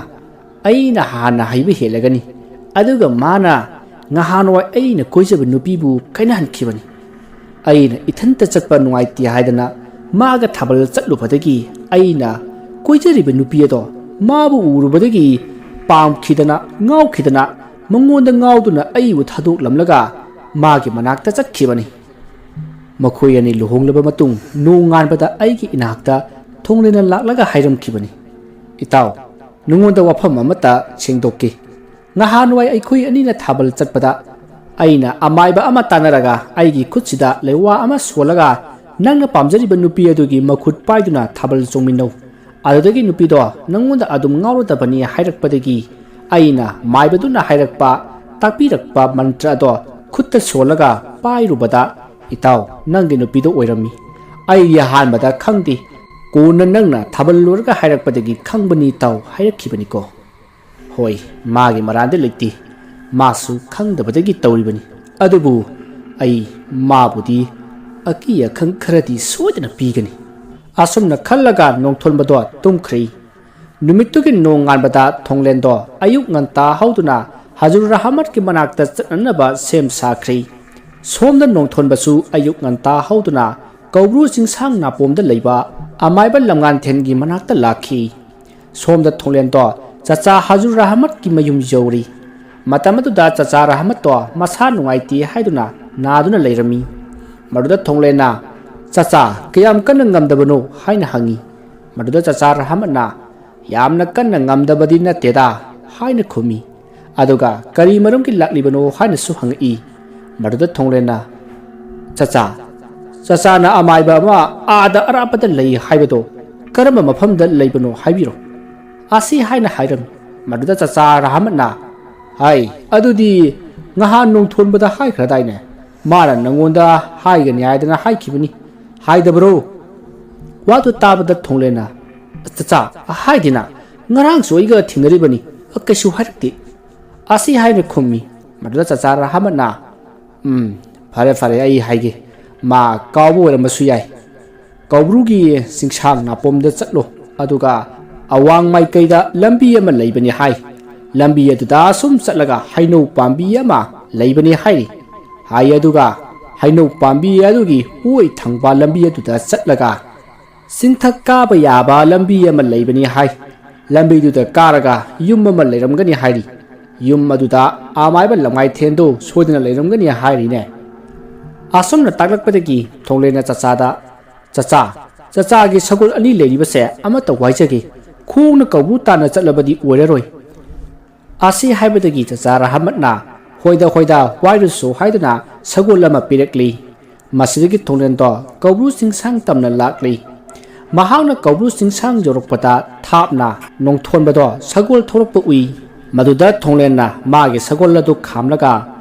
ꯑꯩꯅ ꯍꯥꯟꯅ ꯍꯩꯕ ꯍꯦꯜꯂꯒꯅꯤ꯫ ꯑꯗꯨꯒ ꯃꯥꯅ ꯉꯍꯥꯟꯋꯥꯏ ꯑꯩꯅ ꯀꯣꯏꯖꯕ ꯅꯨꯄꯤꯕꯨ ꯀꯥꯏꯅꯍꯟꯈꯤꯕꯅꯤ꯫ ꯑꯩꯅ ꯏꯊꯟꯇ ꯆꯠꯄ ꯅꯨꯡꯉꯥꯏꯇꯦ ꯍꯥꯏꯗꯅ ꯃꯥꯒ ꯊꯥꯕꯜ ꯆꯠꯂꯨꯕꯗꯒꯤ ꯑꯩꯅ ꯀꯣꯏꯖꯔꯤꯕ ꯅꯨꯄꯤ ꯑꯗꯣ ꯃꯥꯕꯨ ꯎꯔꯨꯕꯗꯒꯤ ꯄꯥꯝꯈꯤꯗꯅ, ꯉꯥꯎꯈꯤꯗꯅ, ꯃꯉꯣꯟꯗ ꯉꯥꯎꯗꯨꯅ ꯑꯩꯕꯨ ꯊꯥꯗꯣꯛꯂꯝꯂꯒ ꯃꯥꯒꯤ ꯃꯅꯥꯛꯇ ꯆꯠꯈꯤꯕꯅꯤ꯫ ꯃꯈꯣꯏ ꯑꯅꯤ ꯂꯨꯍꯣꯡꯂꯕ ꯃꯇꯨꯡ ꯅꯣꯡꯉꯥꯟꯕꯗ ꯑꯩꯒꯤ ꯏꯅꯥꯛꯇ ꯊꯣꯡꯂꯦꯅ ꯂꯥꯛꯂꯒ ꯍꯥꯏꯔꯝꯈꯤꯕꯅꯤ, "ꯏꯇꯥꯎ, ꯅꯉꯣꯟꯗ ꯋꯥꯐꯝ ꯑꯃꯠꯇ ꯁꯦꯡꯗꯣꯛꯀꯦ꯫ ꯉꯍꯥꯟꯋꯥꯏ ꯑꯩꯈꯣꯏ ꯑꯅꯤꯅ ꯊꯥꯕꯜ ꯆꯠꯄꯗ ꯑꯩꯅ ꯑꯃꯥꯏꯕ ꯑꯃ ꯇꯥꯟꯅꯔꯒ ꯑꯩꯒꯤ ꯈꯨꯠꯁꯤꯗ ꯂꯩꯋꯥ ꯑꯃ ꯁꯣꯜꯂꯒ ꯅꯪꯅ ꯄꯥꯝꯖꯔꯤꯕ ꯅꯨꯄꯤ ꯑꯗꯨꯒꯤ ꯃꯈꯨꯠ ꯄꯥꯏꯗꯨꯅ ꯊꯥꯕꯜ ꯆꯣꯡꯃꯤꯟꯅꯧ꯫ ꯑꯗꯨꯗꯒꯤ ꯅꯨꯄꯤꯗꯣ ꯅꯪꯉꯣꯟꯗ ꯑꯗꯨꯝ ꯉꯥꯎꯔꯗꯕꯅꯤ ꯍꯥꯏꯔꯛꯄꯗꯒꯤ ꯑꯩꯅ ꯃꯥꯏꯕꯗꯨꯅ ꯍꯥꯏꯔꯛꯄ, ꯇꯥꯛꯄꯤꯔꯛꯄ ꯃꯟꯇ꯭ꯔ ꯑꯗꯣ ꯈꯨꯠꯇ ꯁꯣꯜꯂꯒ ꯄꯥꯏꯔꯨꯕꯗ, ꯏꯇꯥꯎ, ꯅꯪꯒꯤ ꯅꯨꯄꯤꯗꯣ ꯑꯣꯏꯔꯝꯃꯤ꯫ ꯑꯩꯗꯤ ꯑꯍꯥꯟꯕꯗ ꯈꯪꯗꯦ, ꯀꯣꯟꯅ ꯅꯪꯅ ꯊꯥꯕꯜ ꯂꯣꯏꯔꯒ ꯍꯥꯏꯔꯛꯄꯗꯒꯤ ꯈꯪꯕꯅꯤ ꯏꯇꯥꯎ" ꯍꯥꯏꯔꯛꯈꯤꯕꯅꯤꯀꯣ꯫ ꯍꯣꯏ, ꯃꯥꯒꯤ ꯃꯔꯥꯟꯗꯤ ꯂꯩꯇꯦ, ꯃꯥꯁꯨ ꯈꯪꯗꯕꯗꯒꯤ ꯇꯧꯔꯤꯕꯅꯤ꯫ ꯑꯗꯨꯕꯨ ꯑꯩ ꯃꯥꯕꯨꯗꯤ ꯑꯀꯤ ꯑꯈꯪ ꯈꯔꯗꯤ ꯁꯣꯏꯗꯅ ꯄꯤꯒꯅꯤ꯫ ꯑꯁꯨꯝꯅ ꯈꯜꯂꯒ ꯅꯣꯡꯊꯣꯟꯕꯗꯣ ꯇꯨꯝꯈ꯭ꯔꯦ꯫ ꯅꯨꯃꯤꯠꯇꯨꯒꯤ ꯅꯣꯡꯉꯥꯟꯕꯗ ꯊꯣꯡꯂꯦꯟꯗꯣ ꯑꯌꯨꯛ ꯉꯟꯇꯥ ꯍꯧꯗꯨꯅ ꯍꯖꯨꯔ ꯑꯍꯃꯗꯀꯤ ꯃꯅꯥꯛꯇ ꯆꯠꯅꯅꯕ ꯁꯦꯝ ꯁꯥꯈ꯭ꯔꯦ꯫ ꯁꯣꯝꯗ ꯅꯣꯡꯊꯣꯟꯕꯁꯨ ꯑꯌꯨꯛ ꯉꯟꯇꯥ ꯍꯧꯗꯨꯅ ꯀꯧꯕ꯭ꯔꯨ ꯆꯤꯡꯁꯥꯡ ꯅꯥꯄꯣꯝꯗ ꯂꯩꯕ ꯑꯃꯥꯏꯕ ꯂꯝꯉꯥꯟꯊꯦꯟꯒꯤ ꯃꯅꯥꯛꯇ ꯂꯥꯛꯈꯤ꯫ ꯁꯣꯝꯗ ꯊꯣꯡꯂꯦꯟꯗꯣ ꯆꯆꯥ ꯍꯖꯨꯔ ꯑꯍꯃꯗꯀꯤ ꯃꯌꯨꯝ ꯌꯧꯔꯤ꯫ ꯃꯇꯝ ꯑꯗꯨꯗ ꯆꯆꯥ ꯔꯍꯃꯠꯇꯣ ꯃꯁꯥ ꯅꯨꯡꯉꯥꯏꯇꯦ ꯍꯥꯏꯗꯨꯅ ꯅꯥꯗꯨꯅ ꯂꯩꯔꯝꯃꯤ꯫ ꯃꯗꯨꯗ ꯊꯣꯡꯂꯦꯟꯅ, "ꯆꯆꯥ, ꯀꯌꯥꯝ ꯀꯟꯅ ꯉꯝꯗꯕꯅꯣ?" ꯍꯥꯏꯅ ꯍꯪꯉꯤ꯫ ꯃꯗꯨꯗ ꯆꯆꯥ ꯔꯍꯃꯠꯅ, "ꯌꯥꯝꯅ ꯀꯟꯅ ꯉꯝꯗꯕꯗꯤ ꯅꯠꯇꯦꯗ" ꯍꯥꯏꯅ ꯈꯨꯝꯃꯤ꯫ ꯑꯗꯨꯒ ꯀꯔꯤ ꯃꯔꯝꯒꯤ ꯂꯥꯛꯂꯤꯕꯅꯣ ꯍꯥꯏꯅꯁꯨ ꯍꯪꯉꯛꯏ꯫ ꯃꯗꯨꯗ ꯊꯣꯡꯂꯦꯟꯅ, "ꯆꯆꯥ, ꯆꯆꯥꯅ ꯑꯃꯥꯏꯕ ꯑꯃ ꯑꯥꯗ ꯑꯔꯥꯞꯄꯗ ꯂꯩ ꯍꯥꯏꯕꯗꯣ ꯀꯔꯝꯕ ꯃꯐꯝꯗ ꯂꯩꯕꯅꯣ ꯍꯥꯏꯕꯤꯔꯣ" ꯑꯁꯤ ꯍꯥꯏꯅ ꯍꯥꯏꯔꯝꯃꯤ꯫ ꯃꯗꯨꯗ ꯆꯆꯥ ꯔꯍꯃꯠꯅ, "ꯍꯥꯏ, ꯑꯗꯨꯗꯤ ꯉꯍꯥꯟ ꯅꯣꯡꯊꯣꯟꯕꯗ ꯍꯥꯏꯈ꯭ꯔꯗꯥꯏꯅꯦ? ꯃꯥꯅ ꯅꯪꯉꯣꯟꯗ ꯍꯥꯏꯒꯅꯤ ꯍꯥꯏꯗꯅ ꯍꯥꯏꯈꯤꯕꯅꯤ, ꯍꯥꯏꯗꯕ꯭ꯔꯣ?" ꯋꯥꯗꯨ ꯇꯥꯕꯗ ꯊꯣꯡꯂꯦꯟꯅ, "ꯆꯆꯥ, ꯍꯥꯏꯗꯦꯅ, ꯉꯔꯥꯡꯁꯨ ꯑꯩꯒ ꯊꯦꯡꯅꯔꯤꯕꯅꯤ, ꯀꯩꯁꯨ ꯍꯥꯏꯔꯛꯇꯦ" ꯑꯁꯤ ꯍꯥꯏꯅ ꯈꯨꯝꯃꯤ꯫ ꯃꯗꯨꯗ ꯆꯆꯥ ꯔꯍꯃꯠꯅ, ꯎꯝ, ꯐꯔꯦ ꯐꯔꯦ, ꯑꯩ ꯍꯥꯏꯒꯦ꯫ ꯃꯥ ꯀꯥꯎꯕ ꯑꯣꯏꯔꯝꯕꯁꯨ ꯌꯥꯏ꯫ ꯀꯧꯕ꯭ꯔꯨꯒꯤ ꯆꯤꯡꯁꯥꯡ ꯅꯥꯄꯣꯝꯗ ꯆꯠꯂꯣ, ꯑꯗꯨꯒ ꯑꯋꯥꯡ ꯃꯥꯏꯀꯩꯗ ꯂꯝꯕꯤ ꯑꯃ ꯂꯩꯕꯅꯤ ꯍꯥꯏ꯫ ꯂꯝꯕꯤ ꯑꯗꯨꯗ ꯁꯨꯝ ꯆꯠꯂꯒ ꯍꯩꯅꯧ ꯄꯥꯝꯕꯤ ꯑꯃ ꯂꯩꯕꯅꯤ ꯍꯥꯏꯔꯤ꯫ ꯍꯥꯏ ꯑꯗꯨꯒ ꯍꯩꯅꯧ ꯄꯥꯝꯕꯤ ꯑꯗꯨꯒꯤ ꯑꯣꯏ ꯊꯪꯕ ꯂꯝꯕꯤ ꯑꯗꯨꯗ ꯆꯠꯂꯒ ꯆꯤꯡꯊꯛ ꯀꯥꯕ ꯌꯥꯕ ꯂꯝꯕꯤ ꯑꯃ ꯂꯩꯕꯅꯤ ꯍꯥꯏ꯫ ꯂꯝꯕꯤꯗꯨꯗ ꯀꯥꯔꯒ ꯌꯨꯝ ꯑꯃ ꯂꯩꯔꯝꯒꯅꯤ ꯍꯥꯏꯔꯤ꯫ ꯌꯨꯝ ꯑꯗꯨꯗ ꯑꯃꯥꯏꯕ ꯂꯝꯉꯥꯏꯊꯦꯟꯗꯨ ꯁꯣꯏꯗꯅ ꯂꯩꯔꯝꯒꯅꯤ ꯍꯥꯏꯔꯤꯅꯦ꯫ ꯑꯁꯨꯝꯅ ꯇꯥꯛꯂꯛꯄꯗꯒꯤ ꯊꯣꯡꯂꯦꯟꯅ ꯆꯆꯥꯗ, "ꯆꯆꯥ, ꯆꯆꯥꯒꯤ ꯁꯒꯣꯜ ꯑꯅꯤ ꯂꯩꯔꯤꯕꯁꯦ ꯑꯃꯠꯇ ꯋꯥꯏꯖꯒꯦ꯫ ꯈꯣꯡꯅ ꯀꯧꯕ꯭ꯔꯨ ꯇꯥꯟꯅ ꯆꯠꯂꯕꯗꯤ ꯑꯣꯏꯔꯔꯣꯏ"꯫ ꯑꯁꯤ ꯍꯥꯏꯕꯗꯒꯤ ꯆꯆꯥ ꯔꯍꯃꯠꯅ, "ꯍꯣꯏꯗ, ꯍꯣꯏꯗ, ꯋꯥꯏꯔꯨꯁꯨ" ꯍꯥꯏꯗꯨꯅ ꯁꯒꯣꯜ ꯑꯃ ꯄꯤꯔꯛꯂꯤ꯫ ꯃꯁꯤꯗꯒꯤ ꯊꯣꯡꯂꯦꯟꯗꯣ ꯀꯧꯕ꯭ꯔꯨ ꯆꯤꯡꯁꯥꯡ ꯇꯝꯅ ꯂꯥꯛꯂꯤ꯫ ꯃꯍꯥꯛꯅ ꯀꯧꯕ꯭ꯔꯨ ꯆꯤꯡꯁꯥꯡ ꯌꯧꯔꯛꯄꯗ ꯊꯥꯞꯅ ꯅꯣꯡꯊꯣꯟꯕꯗꯣ ꯁꯒꯣꯜ ꯊꯧꯔꯛꯄ ꯎꯏ꯫ ꯃꯗꯨꯗ ꯊꯣꯡꯂꯦꯟꯅ ꯃꯥꯒꯤ ꯁꯒꯣꯜ ꯑꯗꯨ ꯈꯥꯝꯂꯒ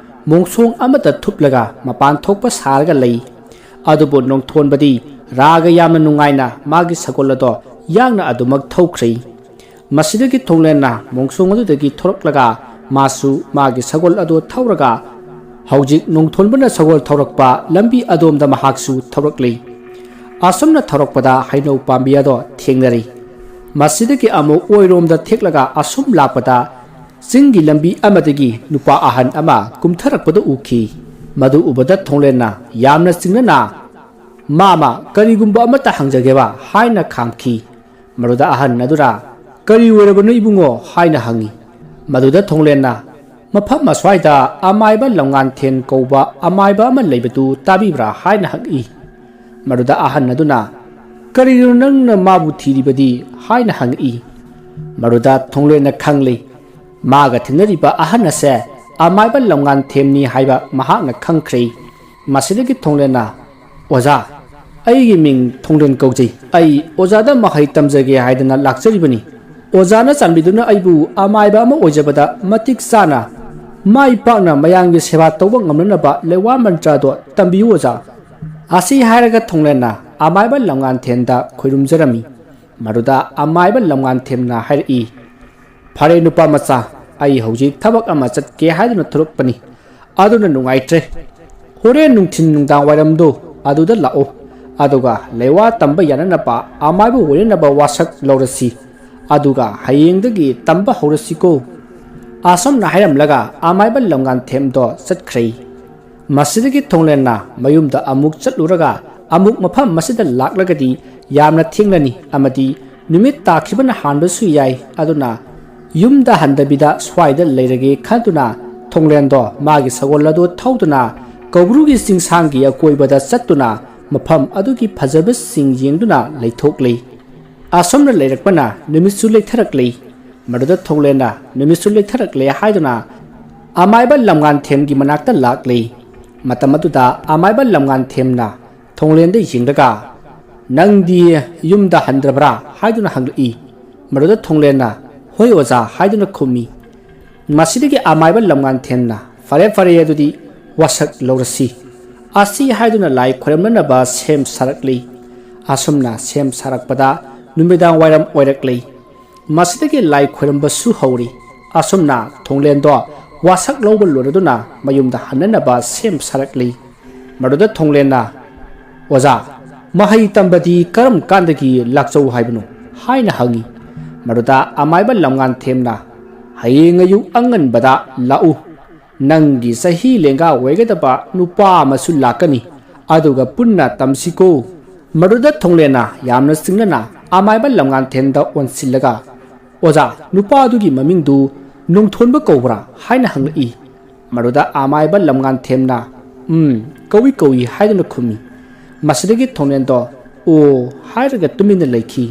ꯃꯣꯡꯁꯣꯡ ꯑꯃꯗ ꯊꯨꯞꯂꯒ ꯃꯄꯥꯟ ꯊꯣꯛꯄ ꯁꯥꯔꯒ ꯂꯩ꯫ ꯑꯗꯨꯕꯨ ꯅꯣꯡꯊꯣꯟꯕꯗꯤ ꯔꯥꯒ ꯌꯥꯝꯅ ꯅꯨꯡꯉꯥꯏꯅ ꯃꯥꯒꯤ ꯁꯒꯣꯜ ꯑꯗꯣ ꯌꯥꯡꯅ ꯑꯗꯨꯃꯛ ꯊꯧꯈ꯭ꯔꯦ꯫ ꯃꯁꯤꯗꯒꯤ ꯊꯣꯡꯂꯦꯟꯅ ꯃꯣꯡꯁꯣꯡ ꯑꯗꯨꯗꯒꯤ ꯊꯣꯔꯛꯂꯒ ꯃꯥꯁꯨ ꯃꯥꯒꯤ ꯁꯒꯣꯜ ꯑꯗꯨ ꯊꯧꯔꯒ ꯍꯧꯖꯤꯛ ꯅꯣꯡꯊꯣꯟꯕꯅ ꯁꯒꯣꯜ ꯊꯧꯔꯛꯄ ꯂꯝꯕꯤ ꯑꯗꯣꯝꯗ ꯃꯍꯥꯛꯁꯨ ꯊꯧꯔꯛꯂꯤ꯫ ꯑꯁꯨꯝꯅ ꯊꯧꯔꯛꯄꯗ ꯍꯩꯅꯧ ꯄꯥꯝꯕꯤ ꯑꯗꯣ ꯊꯦꯡꯅꯔꯤ꯫ ꯃꯁꯤꯗꯒꯤ ꯑꯃꯨꯛ ꯑꯣꯏꯔꯣꯝꯗ ꯊꯦꯛꯂꯒ ꯑꯁꯨꯝ ꯂꯥꯛꯄꯗ ꯆꯤꯡꯒꯤ ꯂꯝꯕꯤ ꯑꯃꯗꯒꯤ ꯅꯨꯄꯥ ꯑꯍꯟ ꯑꯃ ꯀꯨꯝꯊꯔꯛꯄꯗ ꯎꯈꯤ꯫ ꯃꯗꯨ ꯎꯕꯗ ꯊꯣꯡꯂꯦꯟꯅ ꯌꯥꯝꯅ ꯆꯤꯡꯅꯅ, "ꯃꯥꯃ, ꯀꯔꯤꯒꯨꯝꯕ ꯑꯃꯠꯇ ꯍꯪꯖꯒꯦꯕ" ꯍꯥꯏꯅ ꯈꯥꯝꯈꯤ꯫ ꯃꯗꯨꯗ ꯑꯍꯟ ꯑꯗꯨꯅ, "ꯀꯔꯤ ꯑꯣꯏꯔꯕꯅꯣ ꯏꯕꯨꯡꯉꯣ?" ꯍꯥꯏꯅ ꯍꯪꯉꯤ꯫ ꯃꯗꯨꯗ ꯊꯣꯡꯂꯦꯟꯅ, "ꯃꯐꯝ ꯑꯁ꯭ꯋꯥꯏꯗ ꯑꯃꯥꯏꯕ ꯂꯝꯉꯥꯟꯊꯦꯟ ꯀꯧꯕ ꯑꯃꯥꯏꯕ ꯑꯃ ꯂꯩꯕꯗꯨ ꯇꯥꯕꯤꯕ꯭ꯔꯥ?" ꯍꯥꯏꯅ ꯍꯪꯉꯛꯏ꯫ ꯃꯗꯨꯗ ꯑꯍꯟ ꯑꯗꯨꯅ, "ꯀꯔꯤꯒꯤꯅꯣ ꯅꯪꯅ ꯃꯥꯕꯨ ꯊꯤꯔꯤꯕꯗꯤ?" ꯍꯥꯏꯅ ꯍꯪꯉꯛꯏ꯫ ꯃꯗꯨꯗ ꯊꯣꯡꯂꯦꯟꯅ ꯈꯪꯂꯤ꯫ ꯃꯥꯒ ꯊꯦꯡꯅꯔꯤꯕ ꯑꯍꯟ ꯑꯁꯦ ꯑꯃꯥꯏꯕ ꯂꯝꯉꯥꯟꯊꯦꯝꯅꯤ ꯍꯥꯏꯕ ꯃꯍꯥꯛꯅ ꯈꯪꯈ꯭ꯔꯦ꯫ ꯃꯁꯤꯗꯒꯤ ꯊꯣꯡꯂꯦꯟꯅ, "ꯑꯣꯖꯥ, ꯑꯩꯒꯤ ꯃꯤꯡ ꯊꯣꯡꯂꯦꯟ ꯀꯧꯖꯩ꯫ ꯑꯩ ꯑꯣꯖꯥꯗ ꯃꯍꯩ ꯇꯝꯖꯒꯦ ꯍꯥꯏꯗꯅ ꯂꯥꯛꯆꯔꯤꯕꯅꯤ꯫ ꯑꯣꯖꯥꯅ ꯆꯥꯟꯕꯤꯗꯨꯅ ꯑꯩꯕꯨ ꯑꯃꯥꯏꯕ ꯑꯃ ꯑꯣꯏꯖꯕꯗ ꯃꯇꯤꯛ ꯆꯥꯅ, ꯃꯥꯏ ꯄꯥꯛꯅ ꯃꯌꯥꯝꯒꯤ ꯁꯦꯕꯥ ꯇꯧꯕ ꯉꯝꯅꯅꯕ ꯂꯩꯋꯥ ꯃꯟꯇ꯭ꯔꯗꯣ ꯇꯝꯕꯤꯌꯨ ꯑꯣꯖꯥ"꯫ ꯑꯁꯤ ꯍꯥꯏꯔꯒ ꯊꯣꯡꯂꯦꯟꯅ ꯑꯃꯥꯏꯕ ꯂꯝꯉꯥꯟꯊꯦꯟꯗ ꯈꯣꯏꯔꯨꯝꯖꯔꯝꯃꯤ꯫ ꯃꯗꯨꯗ ꯑꯃꯥꯏꯕ ꯂꯝꯉꯥꯟꯊꯦꯝꯅ ꯍꯥꯏꯔꯛꯏ, "ꯐꯔꯦ ꯅꯨꯄꯥ ꯃꯆꯥ, ꯑꯩ ꯍꯧꯖꯤꯛ ꯊꯕꯛ ꯑꯃ ꯆꯠꯀꯦ ꯍꯥꯏꯗꯨꯅ ꯊꯣꯔꯛꯄꯅꯤ꯫ ꯑꯗꯨꯅ ꯅꯨꯡꯉꯥꯏꯇ꯭ꯔꯦ꯫ ꯍꯣꯔꯦꯟ ꯅꯨꯡꯊꯤꯟ ꯅꯨꯡꯗꯥꯡ ꯋꯥꯏꯔꯝꯗꯣ ꯑꯗꯨꯗ ꯂꯥꯛꯑꯣ꯫ ꯑꯗꯨꯒ ꯂꯩꯋꯥ ꯇꯝꯕ ꯌꯥꯅꯅꯕ ꯑꯃꯥꯏꯕ ꯑꯣꯏꯅꯅꯕ ꯋꯥꯁꯛ ꯂꯧꯔꯁꯤ꯫ ꯑꯗꯨꯒ ꯍꯌꯦꯡꯗꯒꯤ ꯇꯝꯕ ꯍꯧꯔꯁꯤꯀꯣ꯫" ꯑꯁꯨꯝꯅ ꯍꯥꯏꯔꯝꯂꯒ ꯑꯃꯥꯏꯕ ꯂꯝꯉꯥꯟꯊꯦꯝꯗꯣ ꯆꯠꯈ꯭ꯔꯦ꯫ ꯃꯁꯤꯗꯒꯤ ꯊꯣꯡꯂꯦꯟꯅ ꯃꯌꯨꯝꯗ ꯑꯃꯨꯛ ꯆꯠꯂꯨꯔꯒ ꯑꯃꯨꯛ ꯃꯐꯝ ꯑꯁꯤꯗ ꯂꯥꯛꯂꯒꯗꯤ ꯌꯥꯝꯅ ꯊꯦꯡꯂꯅꯤ ꯑꯃꯗꯤ ꯅꯨꯃꯤꯠ ꯇꯥꯈꯤꯕꯅ ꯍꯥꯟꯕꯁꯨ ꯌꯥꯏ꯫ ꯑꯗꯨꯅ ꯌꯨꯝꯗ ꯍꯟꯗꯕꯤꯗ ꯁ꯭ꯋꯥꯏꯗ ꯂꯩꯔꯒꯦ ꯈꯟꯗꯨꯅ ꯊꯣꯡꯂꯦꯟꯗꯣ ꯃꯥꯒꯤ ꯁꯒꯣꯜ ꯑꯗꯨ ꯊꯧꯗꯨꯅ ꯀꯧꯕ꯭ꯔꯨꯒꯤ ꯆꯤꯡꯁꯥꯡꯒꯤ ꯑꯀꯣꯏꯕꯗ ꯆꯠꯇꯨꯅ ꯃꯐꯝ ꯑꯗꯨꯒꯤ ꯐꯖꯕꯁꯤꯡ ꯌꯦꯡꯗꯨꯅ ꯂꯩꯊꯣꯛꯂꯤ꯫ ꯑꯁꯨꯝꯅ ꯂꯩꯔꯛꯄꯅ ꯅꯨꯃꯤꯠꯁꯨ ꯂꯩꯊꯔꯛꯂꯤ꯫ ꯃꯗꯨꯗ ꯊꯣꯡꯂꯦꯟꯅ ꯅꯨꯃꯤꯠꯁꯨ ꯂꯩꯊꯔꯛꯂꯦ ꯍꯥꯏꯗꯨꯅ ꯑꯃꯥꯏꯕ ꯂꯝꯉꯥꯟꯊꯦꯝꯒꯤ ꯃꯅꯥꯛꯇ ꯂꯥꯛꯂꯤ꯫ ꯃꯇꯝ ꯑꯗꯨꯗ ꯑꯃꯥꯏꯕ ꯂꯝꯉꯥꯟꯊꯦꯝꯅ ꯊꯣꯡꯂꯦꯟꯗ ꯌꯦꯡꯂꯒ, "ꯅꯪꯗꯤ ꯌꯨꯝꯗ ꯍꯟꯗ꯭ꯔꯕ꯭ꯔꯥ?" ꯍꯥꯏꯗꯨꯅ ꯍꯪꯂꯛꯏ꯫ ꯃꯗꯨꯗ ꯊꯣꯡꯂꯦꯟꯅ, "ꯍꯣꯏ ꯑꯣꯖꯥ" ꯍꯥꯏꯗꯨꯅ ꯈꯨꯝꯃꯤ꯫ ꯃꯁꯤꯗꯒꯤ ꯑꯃꯥꯏꯕ ꯂꯝꯉꯥꯟꯊꯦꯝꯅ, "ꯐꯔꯦ ꯐꯔꯦ, ꯑꯗꯨꯗꯤ ꯋꯥꯁꯛ ꯂꯧꯔꯁꯤ" ꯑꯁꯤ ꯍꯥꯏꯗꯨꯅ ꯂꯥꯏ ꯈꯣꯏꯔꯝꯅꯅꯕ ꯁꯦꯝ ꯁꯥꯔꯛꯂꯤ꯫ ꯑꯁꯨꯝꯅ ꯁꯦꯝ ꯁꯥꯔꯛꯄꯗ ꯅꯨꯃꯤꯗꯥꯡ ꯋꯥꯏꯔꯝ ꯑꯣꯏꯔꯛꯂꯤ꯫ ꯃꯁꯤꯗꯒꯤ ꯂꯥꯏ ꯈꯣꯏꯔꯝꯕꯁꯨ ꯍꯧꯔꯤ꯫ ꯑꯁꯨꯝꯅ ꯊꯣꯡꯂꯦꯟꯗꯣ ꯋꯥꯁꯛ ꯂꯧꯕ ꯂꯣꯏꯔꯗꯨꯅ ꯃꯌꯨꯝꯗ ꯍꯟꯅꯅꯕ ꯁꯦꯝ ꯁꯥꯔꯛꯂꯤ꯫ ꯃꯗꯨꯗ ꯊꯣꯡꯂꯦꯟꯅ, "ꯑꯣꯖꯥ, ꯃꯍꯩ ꯇꯝꯕꯗꯤ ꯀꯔꯝ ꯀꯥꯟꯗꯒꯤ ꯂꯥꯛꯆꯧ ꯍꯥꯏꯕꯅꯣ?" ꯍꯥꯏꯅ ꯍꯪꯉꯤ꯫ ꯃꯗꯨꯗ ꯑꯃꯥꯏꯕ ꯂꯝꯉꯥꯟꯊꯦꯝꯅ, "ꯍꯌꯦꯡ ꯑꯌꯨꯛ ꯑꯉꯟꯕꯗ ꯂꯥꯛꯎ꯫ ꯅꯪꯒꯤ ꯆꯍꯤ ꯂꯦꯡꯒꯥ ꯑꯣꯏꯒꯗꯕ ꯅꯨꯄꯥ ꯑꯃꯁꯨ ꯂꯥꯛꯀꯅꯤ꯫ ꯑꯗꯨꯒ ꯄꯨꯟꯅ ꯇꯝꯁꯤꯀꯣ꯫" ꯃꯗꯨꯗ ꯊꯣꯡꯂꯦꯟꯅ ꯌꯥꯝꯅ ꯆꯤꯡꯅꯅ ꯑꯃꯥꯏꯕ ꯂꯝꯉꯥꯟꯊꯦꯝꯗ ꯑꯣꯟꯁꯤꯜꯂꯒ, "ꯑꯣꯖꯥ, ꯅꯨꯄꯥꯗꯨꯒꯤ ꯃꯃꯤꯡꯗꯨ ꯅꯣꯡꯊꯣꯟꯕ ꯀꯧꯕ꯭ꯔꯥ?" ꯍꯥꯏꯅ ꯍꯪꯂꯛꯏ꯫ ꯃꯗꯨꯗ ꯑꯃꯥꯏꯕ ꯂꯝꯉꯥꯟꯊꯦꯝꯅ, "ꯎꯝ, ꯀꯧꯏ ꯀꯧꯏ" ꯍꯥꯏꯗꯨꯅ ꯈꯨꯝꯃꯤ꯫ ꯃꯁꯤꯗꯒꯤ ꯊꯣꯡꯂꯦꯟꯗꯣ "ꯑꯣ" ꯍꯥꯏꯔꯒ ꯇꯨꯃꯤꯟꯅ ꯂꯩꯈꯤ꯫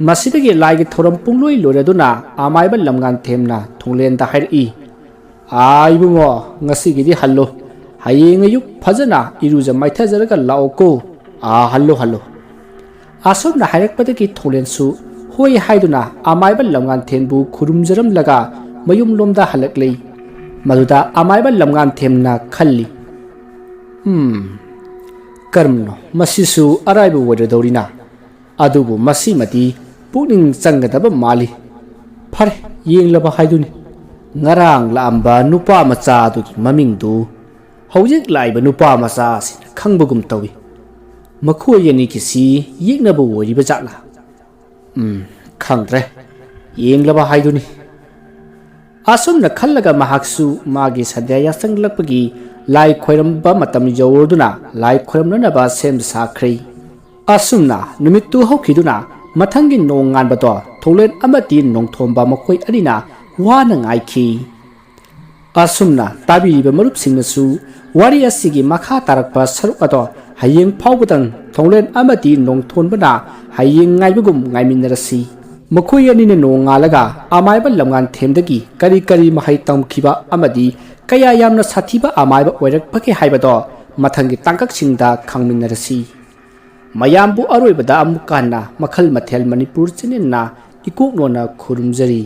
ꯃꯁꯤꯗꯒꯤ ꯂꯥꯏꯒꯤ ꯊꯧꯔꯝ ꯄꯨꯡꯂꯣꯏ ꯂꯣꯏꯔꯗꯨꯅ ꯑꯃꯥꯏꯕ ꯂꯝꯉꯥꯟꯊꯦꯝꯅ ꯊꯣꯡꯂꯦꯟꯗ ꯍꯥꯏꯔꯛꯏ, "ꯑꯥ ꯏꯕꯨꯡꯉꯣ, ꯉꯁꯤꯒꯤꯗꯤ ꯍꯜꯂꯣ꯫ ꯍꯌꯦꯡ ꯑꯌꯨꯛ ꯐꯖꯅ ꯏꯔꯨꯖ ꯃꯥꯏꯊꯖꯔꯒ ꯂꯥꯛꯑꯣꯀꯣ꯫ ꯑꯥ, ꯍꯜꯂꯣ, ꯍꯜꯂꯣ꯫" ꯑꯁꯨꯝꯅ ꯍꯥꯏꯔꯛꯄꯗꯒꯤ ꯊꯣꯡꯂꯦꯟꯁꯨ ꯍꯣꯏ ꯍꯥꯏꯗꯨꯅ ꯑꯃꯥꯏꯕ ꯂꯝꯉꯥꯟꯊꯦꯝꯕꯨ ꯈꯨꯔꯨꯝꯖꯔꯝꯂꯒ ꯃꯌꯨꯝꯂꯣꯝꯗ ꯍꯜꯂꯛꯂꯤ꯫ ꯃꯗꯨꯗ ꯑꯃꯥꯏꯕ ꯂꯝꯉꯥꯟꯊꯦꯝꯅ ꯈꯜꯂꯤ, "ꯎꯝ, ꯀꯔꯝꯅꯣ? ꯃꯁꯤꯁꯨ ꯑꯔꯥꯏꯕ ꯑꯣꯏꯔꯗꯧꯔꯤꯅ꯫ ꯑꯗꯨꯕꯨ ꯃꯁꯤꯃꯗꯤ ꯄꯨꯛꯅꯤꯡ ꯆꯪꯒꯗꯕ ꯃꯥꯜꯂꯤ꯫ ꯐꯔꯦ, ꯌꯦꯡꯂꯕ ꯍꯥꯏꯗꯨꯅꯤ꯫" ꯉꯔꯥꯡ ꯂꯥꯛꯑꯝꯕ ꯅꯨꯄꯥ ꯃꯆꯥ ꯑꯗꯨꯒꯤ ꯃꯃꯤꯡꯗꯨ ꯍꯧꯖꯤꯛ ꯂꯥꯛꯏꯕ ꯅꯨꯄꯥ ꯃꯆꯥ ꯑꯁꯤꯅ ꯈꯪꯕꯒꯨꯝ ꯇꯧꯏ꯫ ꯃꯈꯣꯏ ꯑꯅꯤꯒꯤꯁꯤ ꯌꯦꯛꯅꯕ ꯑꯣꯏꯔꯤꯕ ꯖꯥꯠꯂꯥ? ꯎꯝ, ꯈꯪꯗ꯭ꯔꯦ꯫ ꯌꯦꯡꯂꯕ ꯍꯥꯏꯗꯨꯅꯤ꯫ ꯑꯁꯨꯝꯅ ꯈꯜꯂꯒ ꯃꯍꯥꯛꯁꯨ ꯃꯥꯒꯤ ꯁꯟꯙ꯭ꯌꯥ ꯌꯥꯆꯪꯂꯛꯄꯒꯤ ꯂꯥꯏ ꯈꯣꯏꯔꯝꯕ ꯃꯇꯝ ꯌꯧꯔꯗꯨꯅ ꯂꯥꯏ ꯈꯣꯏꯔꯝꯅꯅꯕ ꯁꯦꯝ ꯁꯥꯈ꯭ꯔꯦ꯫ ꯑꯁꯨꯝꯅ ꯅꯨꯃꯤꯠꯇꯨ ꯍꯧꯈꯤꯗꯨꯅ ꯃꯊꯪꯒꯤ ꯅꯣꯡꯉꯥꯟꯕꯗꯣ ꯊꯣꯡꯂꯦꯟ ꯑꯃꯗꯤ ꯅꯣꯡꯊꯣꯝꯕ ꯃꯈꯣꯏ ꯑꯅꯤꯅ ꯋꯥꯅ ꯉꯥꯏꯈꯤ꯫ ꯑꯁꯨꯝꯅ ꯇꯥꯕꯤꯔꯤꯕ ꯃꯔꯨꯞꯁꯤꯡꯅꯁꯨ ꯋꯥꯔꯤ ꯑꯁꯤꯒꯤ ꯃꯈꯥ ꯇꯥꯔꯛꯄ ꯁꯔꯨꯛ ꯑꯗꯣ ꯍꯌꯦꯡ ꯐꯥꯎꯕꯗꯪ ꯊꯣꯡꯂꯦꯟ ꯑꯃꯗꯤ ꯅꯣꯡꯊꯣꯟꯕꯅ ꯍꯌꯦꯡ ꯉꯥꯏꯕꯒꯨꯝ ꯉꯥꯏꯃꯤꯟꯅꯔꯁꯤ꯫ ꯃꯈꯣꯏ ꯑꯅꯤꯅ ꯅꯣꯡꯉꯥꯜꯂꯒ ꯑꯃꯥꯏꯕ ꯂꯝꯉꯥꯟꯊꯦꯝꯗꯒꯤ ꯀꯔꯤ ꯀꯔꯤ ꯃꯍꯩ ꯇꯝꯈꯤꯕ ꯑꯃꯗꯤ ꯀꯌꯥ ꯌꯥꯝꯅ ꯁꯥꯊꯤꯕ ꯑꯃꯥꯏꯕ ꯑꯣꯏꯔꯛꯄꯒꯦ ꯍꯥꯏꯕꯗꯣ ꯃꯊꯪꯒꯤ ꯇꯥꯡꯀꯛꯁꯤꯡꯗ ꯈꯪꯃꯤꯟꯅꯔꯁꯤ꯫ ꯃꯌꯥꯝꯕꯨ ꯑꯔꯣꯏꯕꯗ ꯑꯃꯨꯛ ꯍꯟꯅ ꯃꯈꯜ ꯃꯊꯦꯜ ꯃꯅꯤꯄꯨꯔ ꯆꯦꯅꯦꯜꯅ ꯏꯀꯣꯛꯅꯣꯅ ꯈꯨꯔꯨꯝꯖꯔꯤ꯫